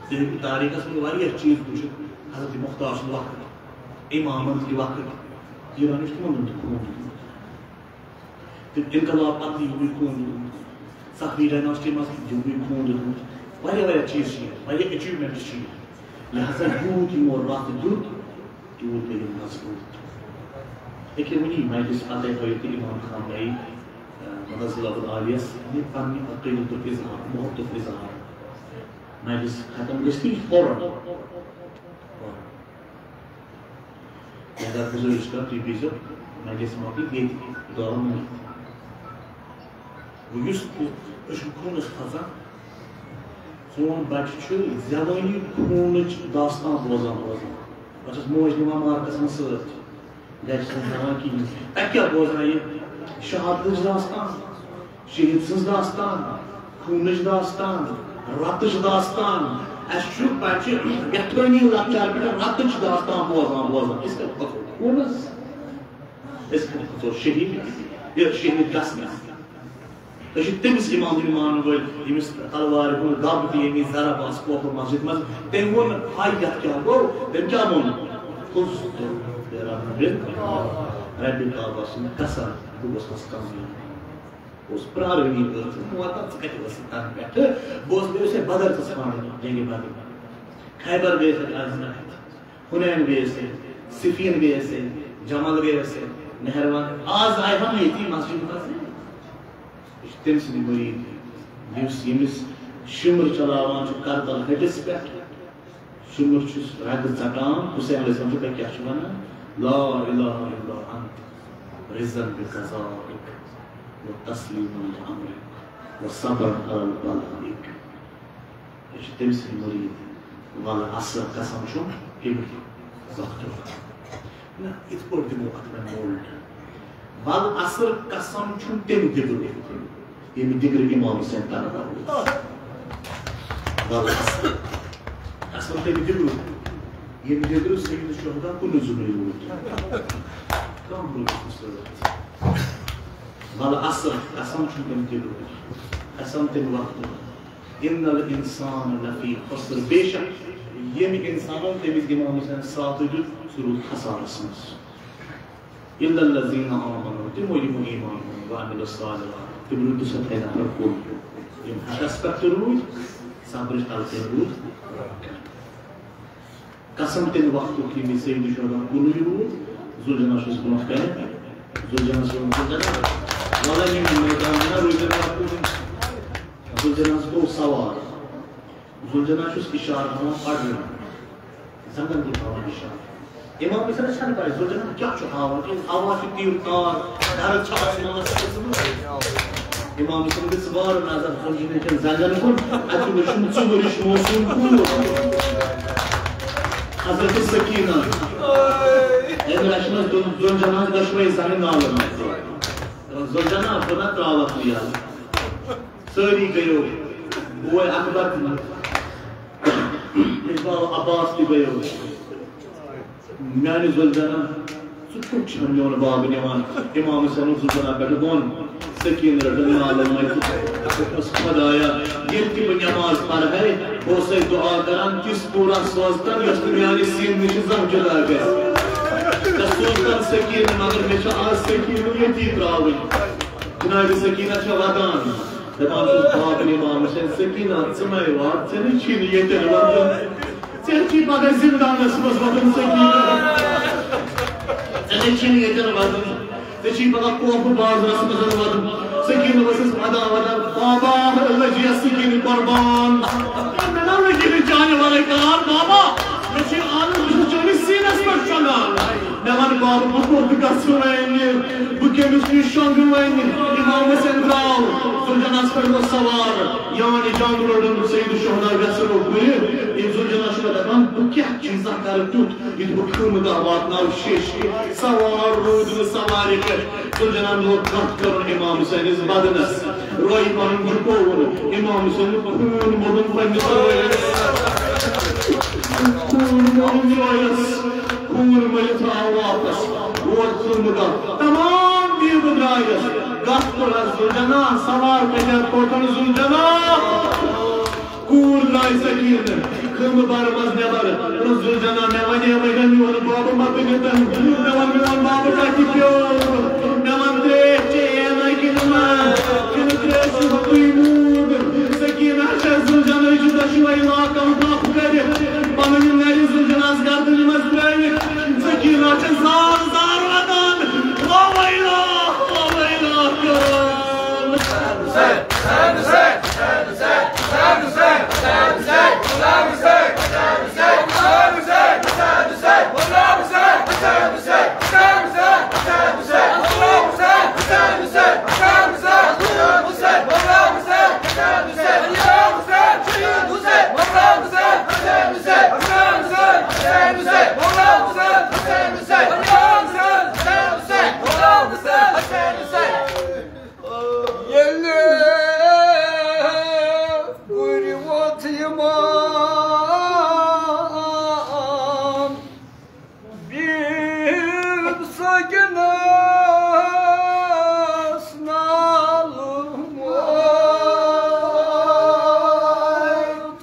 تُہۍ ہیٚکِو تاریٖخَس منٛز واریاہ چیٖز وٕچھِتھ۔ حضرت مختار سُنٛد وقت، اِمامَن ہُنٛد وقت، ایرانٕچ تِمَن دۄہَن تہِ خوٗن دیُتمُت۔ تہٕ انقلاب پتہٕ یِموٕے خوٗن دیُتمُت۔ صفوی ڈائناسٹی منٛز یِموٕے خوٗن دیُتمُت۔ واریاہ، واریاہ چیٖز چھِ یِم، واریاہ achievement چھِ یِم۔ لہذا یوٗت یِمو رَتھ دیُت، تیوٗت گٔے یِم مضبوٗط۔ ییٚکیٛاہ وٕنی مجلس فتح ہٲیِو تہٕ امام خامنہ ای، اہ، منزلہ العالیَس یہِ پننہِ عقیدتُک اظہار، محبتُک اظہار۔ مجلس ختم گژھِ تہٕ یہِ چھُ فوراً۔ فوراً۔ مےٚ دوٚپ، بہٕ چھُس کران، تُہۍ بِہزیو، مےٚ گژھِ مۄکلٕنۍ ییٚتہِ دورٕ مۄکلِتھ۔ وۄنۍ یُس تہِ، أسۍ چھِ خوٗنَس کھۄژان۔ سون بَچہٕ چھُ زٮ۪وٲنی خوٗنٕچ داستان بوزان بوزان۔ بہٕ چھَس موج نِوان مارکَس منٛز سۭتۍ۔ گرِ چھِنہٕ ہٮ۪وان کِہیٖنۍ۔ اَتہِ کیٛاہ بوزان یہِ؟ شہادتٕچ داستان، شہیٖد سٕنٛز داستان، خوٗنٕچ داستان، رتٕچ داستان۔ اَسہِ چھُ بچہِ یتھٲنی لۄکچار پٮ۪ٹھ رتٕچ داستان بوزان بوزان۔ أسۍ کتہِ کھوژو خوٗنس؟ أسۍ کتہِ کھوژو شہیٖد، یہِ شہیٖد گژھنس؟ أسۍ چھِ تٔمِس اِمام مانن وٲلۍ، ییٚمِس تلوارِ ہُنٛد دب تہِ ییٚمہِ ذرا بس کوپہٕ مسجد منٛز۔ تٔمۍ ووٚن، ہاے یتھ کیٛاہ گوٚو؟ تٔمۍ کیٛاہ ووٚن؟ خُذْتُ بِرَبِّ، ربِ کعبہ سُنٛد قسم، بہٕ گوٚژھ نہٕ کامیاب۔ اوس پرٛارٲنی کٔرمٕژ، موتا ژٕ کتہِ ٲسٕکھ تنہٕ پٮ۪ٹھٕ؟ بہٕ اوسُس، مےٚ اوس ہے بدر تہِ ژھانٛڈُن، جنگِ بدر۔ خیبر گٔیَس ہے آز راتھ، حنین گٔیَس ہے، صفین گٔیَس ہے، جمل گٔیَس ہے، نہروان۔ آز آیہِ ہم ییٚتی مسجد منٛز۔ یہِ چھُ تٔمۍ سٕنٛدِ مُریٖد، یُس، ییٚمِس شِمر چلاوان چھُ کربل ہٹِس پٮ۪ٹھ۔ شِمر چھُس رگہٕ ژٹان، حسین علیہ السلام چھُ، تۄہہِ کیٛاہ چھُ وَنان؟ لا الہ الا انت، رضا بقضائک و تسلیم لامرک و صبر علی بلائک۔ یہِ چھُ تٔمۍ سٕنٛدۍ مُریٖد۔ والعصر، قسم چھُم قبلہٕ وقتُک۔ نہ، یِتھ پٲٹھۍ دِمو اَتھ وۄنۍ موٚل۔ والعصر، قسم چھُم تٔمۍ دِگرُک، ییٚمہِ دِگرٕ اِمام حسین تَنہٕ اوس۔ والعصر، قسم تٔمۍ دِگرُک، ییٚمہِ دِگرٕ سید الشہدا کُنُے زُنُے روٗد۔ کانٛہہ روٗدُس نہٕ سۭتۍ۔ والعصر، قسم چھُم تٔمۍ دِگرُک، قسم تٔمۍ وقتُک۔ ان الانسان لفی خسر، بے شک ییٚمہِ اِنسانن تٔمِس اِمام حسین ساتھ دیُت، سُہ روٗد خسارس منٛز۔ الا الذین آمنوا، تِمو یِمو ایمان اوٚن، وعملوا الصالحات، تِم روٗدۍ تِتھے نفر کُل، یِم حقس پٮ۪ٹھ تہِ روٗدۍ، صبرٕچ تلہٕ تہِ روٗدۍ۔ قسم تَمہِ وقتُک ییٚمہِ سید الشہدا کُنُے روٗد، ذوالجناح چھُس برونٛہہ کنہِ۔ ذوالجناح چھُس برونٛہہ کنہِ۔ وَلہٕ یِم میدان چھِنہ روٗدۍ وقتُک۔ ذوالجناحس گوٚو سوار۔ ذوالجناح چھُس اِشارٕ ہاوان پَڑھنہٕ۔ زنٛگن کُن ہاوان اِشارٕ۔ اِمام حسینس چھَنہٕ پَے ذوالجناح کیٛاہ چھُ ہاوان۔ کِنہٕ ہاوان چھُ تیٖر تار، درد چھُ آسمانس کھٔژمٕژ۔ اِمام حسین دِژ وارٕ نظر ذوالجناح کٮ۪ن زنٛگن کُن، اَتہِ وٕچھُن ژُوُرِش موسوٗم کوٗر۔ حضرت سکینہ۔ أمۍ رچھِ نہٕ ذوالجناحس دۄشوے زنٛگہٕ نالہٕ منٛز۔ ذوالجناح، بہٕ نہ ترٛاوَتھ نہٕ یَلہٕ۔ سٲری گٔیو، بوے اکبر تہِ، مِصباح عباس تہِ گٔیو۔ میانہِ ذوالجناح، ژٕ کوٚت چھَکھ میون باب نِوان؟ اِمام حسینُن ذوالجناح پٮ۪ٹھ بۄن، سکیٖنہٕ رٔٹٕن نالَن منٛز تہٕ دوٚپمَس، خۄدایا، ییٚلہِ تہِ بہٕ نٮ۪ماز پَرٕ ہے، بہٕ اوسَے دُعا کران، تِژھ کوٗرا سوز تَن، یۄس نہٕ میانہِ سیٖنہٕ نِش زانٛہہ جُدا گژھِ۔ ژٕ سوز تَن سکیٖنہٕ، مگر مےٚ چھِ آز سکیٖنہٕ ییٚتی ترٛاوٕنۍ۔ جناب سکیٖنہ چھےٚ وَدان۔ دَپان چھُس، باب اِمام حسین، سکیٖنہ، ژٕ مَے وات، ژےٚ نَے چھی نہٕ ییٚتٮ۪ن وَدُن۔ ژےٚ چھی پَگاہ زِندانَس منٛز وَدُن، سکیٖنہ۔ ژےٚ نَے چھی نہٕ ییٚتٮ۪ن وَدُن۔ ژےٚ چھی پَگاہ کوفہٕ بازرَس منٛز وَدُن۔ سکیٖنہ ؤژھٕس وَدان وَدان، بابا، لٔجِیَس سکیٖنہ قۄربان۔ مےٚ نہ لٔگی نہٕ چانہِ وَرٲے کار، بابا۔ مےٚ چھِ عادت، بہٕ چھُس چٲنِس سیٖنَس پٮ۪ٹھ شۄنٛگان۔ مےٚ وَن بابہٕ، بہٕ کوٚت گژھٕ وۄنۍ؟ بہٕ کٔمِس نِش شۄنٛگہٕ وۄنۍ؟ اِمام حسین درٛاو، ذوالجناحَس پٮ۪ٹھ اوس سوار۔ یعنی جنگ لوٚڑُن سید الشہدا وٮ۪سہٕ روٚپُرِ۔ ییٚلہِ ذوالجناح چھُ مےٚ دَپان، بہٕ کیٛاہ چیٖزا کَرٕ تیُتھ، یُتھ بہٕ خٲمہٕ گاہ واتناو شیشہِ؟ سوار روٗدۍ نہٕ سوارِ پٮ۪ٹھ۔ ذوالجناحَن لوگ کَتھ کَرُن اِمام حسینِس بدنَس۔ رویہِ پَنُن رُکووُن، اِمام حسینُن خوٗن موٚلُن پنٛنِس رویَس۔ خوٗن موٚلُن رویَس، خوٗن مٔلِتھ آو واپس۔ ووت ژٕ مُدعا۔ تمام دیٖدٕ درٛایَس۔ گژھ کوٚر حظ ذوالجناح، سوار کَتہِ کوٚرتھَن ذوالجناح؟ کوٗر درٛاے سکیٖنہٕ، خٲمہٕ بارٕ منٛز نٮ۪بر۔ دوٚپُن، ذوالجناح، مےٚ وَنے وۄنۍ میون بابہٕ مہ تُلِتَن۔ مےٚ وَن، میون بابہٕ کَتہِ پیوٚو؟ مےٚ وَن، ترٛیش چیٚیے نہ کِنہٕ نہ؟ کِنہٕ ترٛیش چھُ ہوٚتُے موٗد؟ سکیٖنہ چھےٚ ذوالجناحٕچ دۄشوَے لاکَم تھپھ کٔرِتھ، پَنٕنۍ نَرِ ذوالجناحَس گردنہِ منٛز ترٛٲوِتھ۔ سکیٖنہ چھےٚ زار زار وَدان، لا ویلہ، لا ویلہ کران۔ ناس نالہٕ موت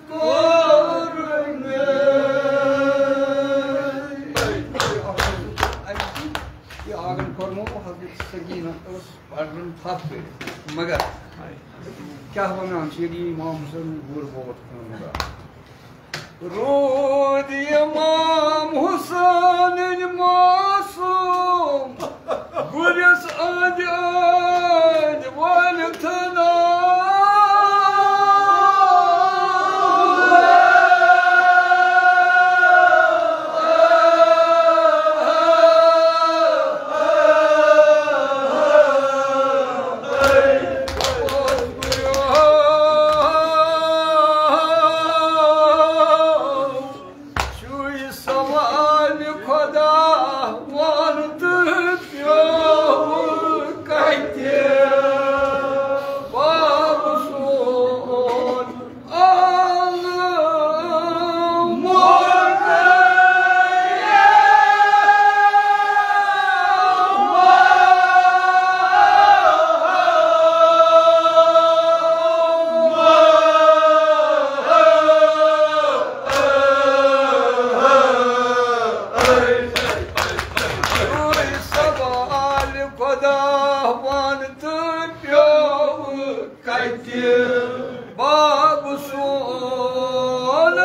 کوٚر مےٚ۔ یہِ آنگن کوٚرمو حضرت سکینہ ٲس پرن تھپھ کٔرِتھ، مگر کیٛاہ وَنان چھِ، ییٚلہِ یہِ امام حسین گُر ووت خانٛدار۔ روٗد امام حسینٕنۍ معصوم گُرِس أنٛدۍ أنٛدۍ وٲلِتھ ناو۔ چھُے سوال خۄدا وَن تہٕ پیوٚو کَتہِ باب سون؟ سوال خۄدا وَن تہٕ پیوٚو کَتہِ باب سون؟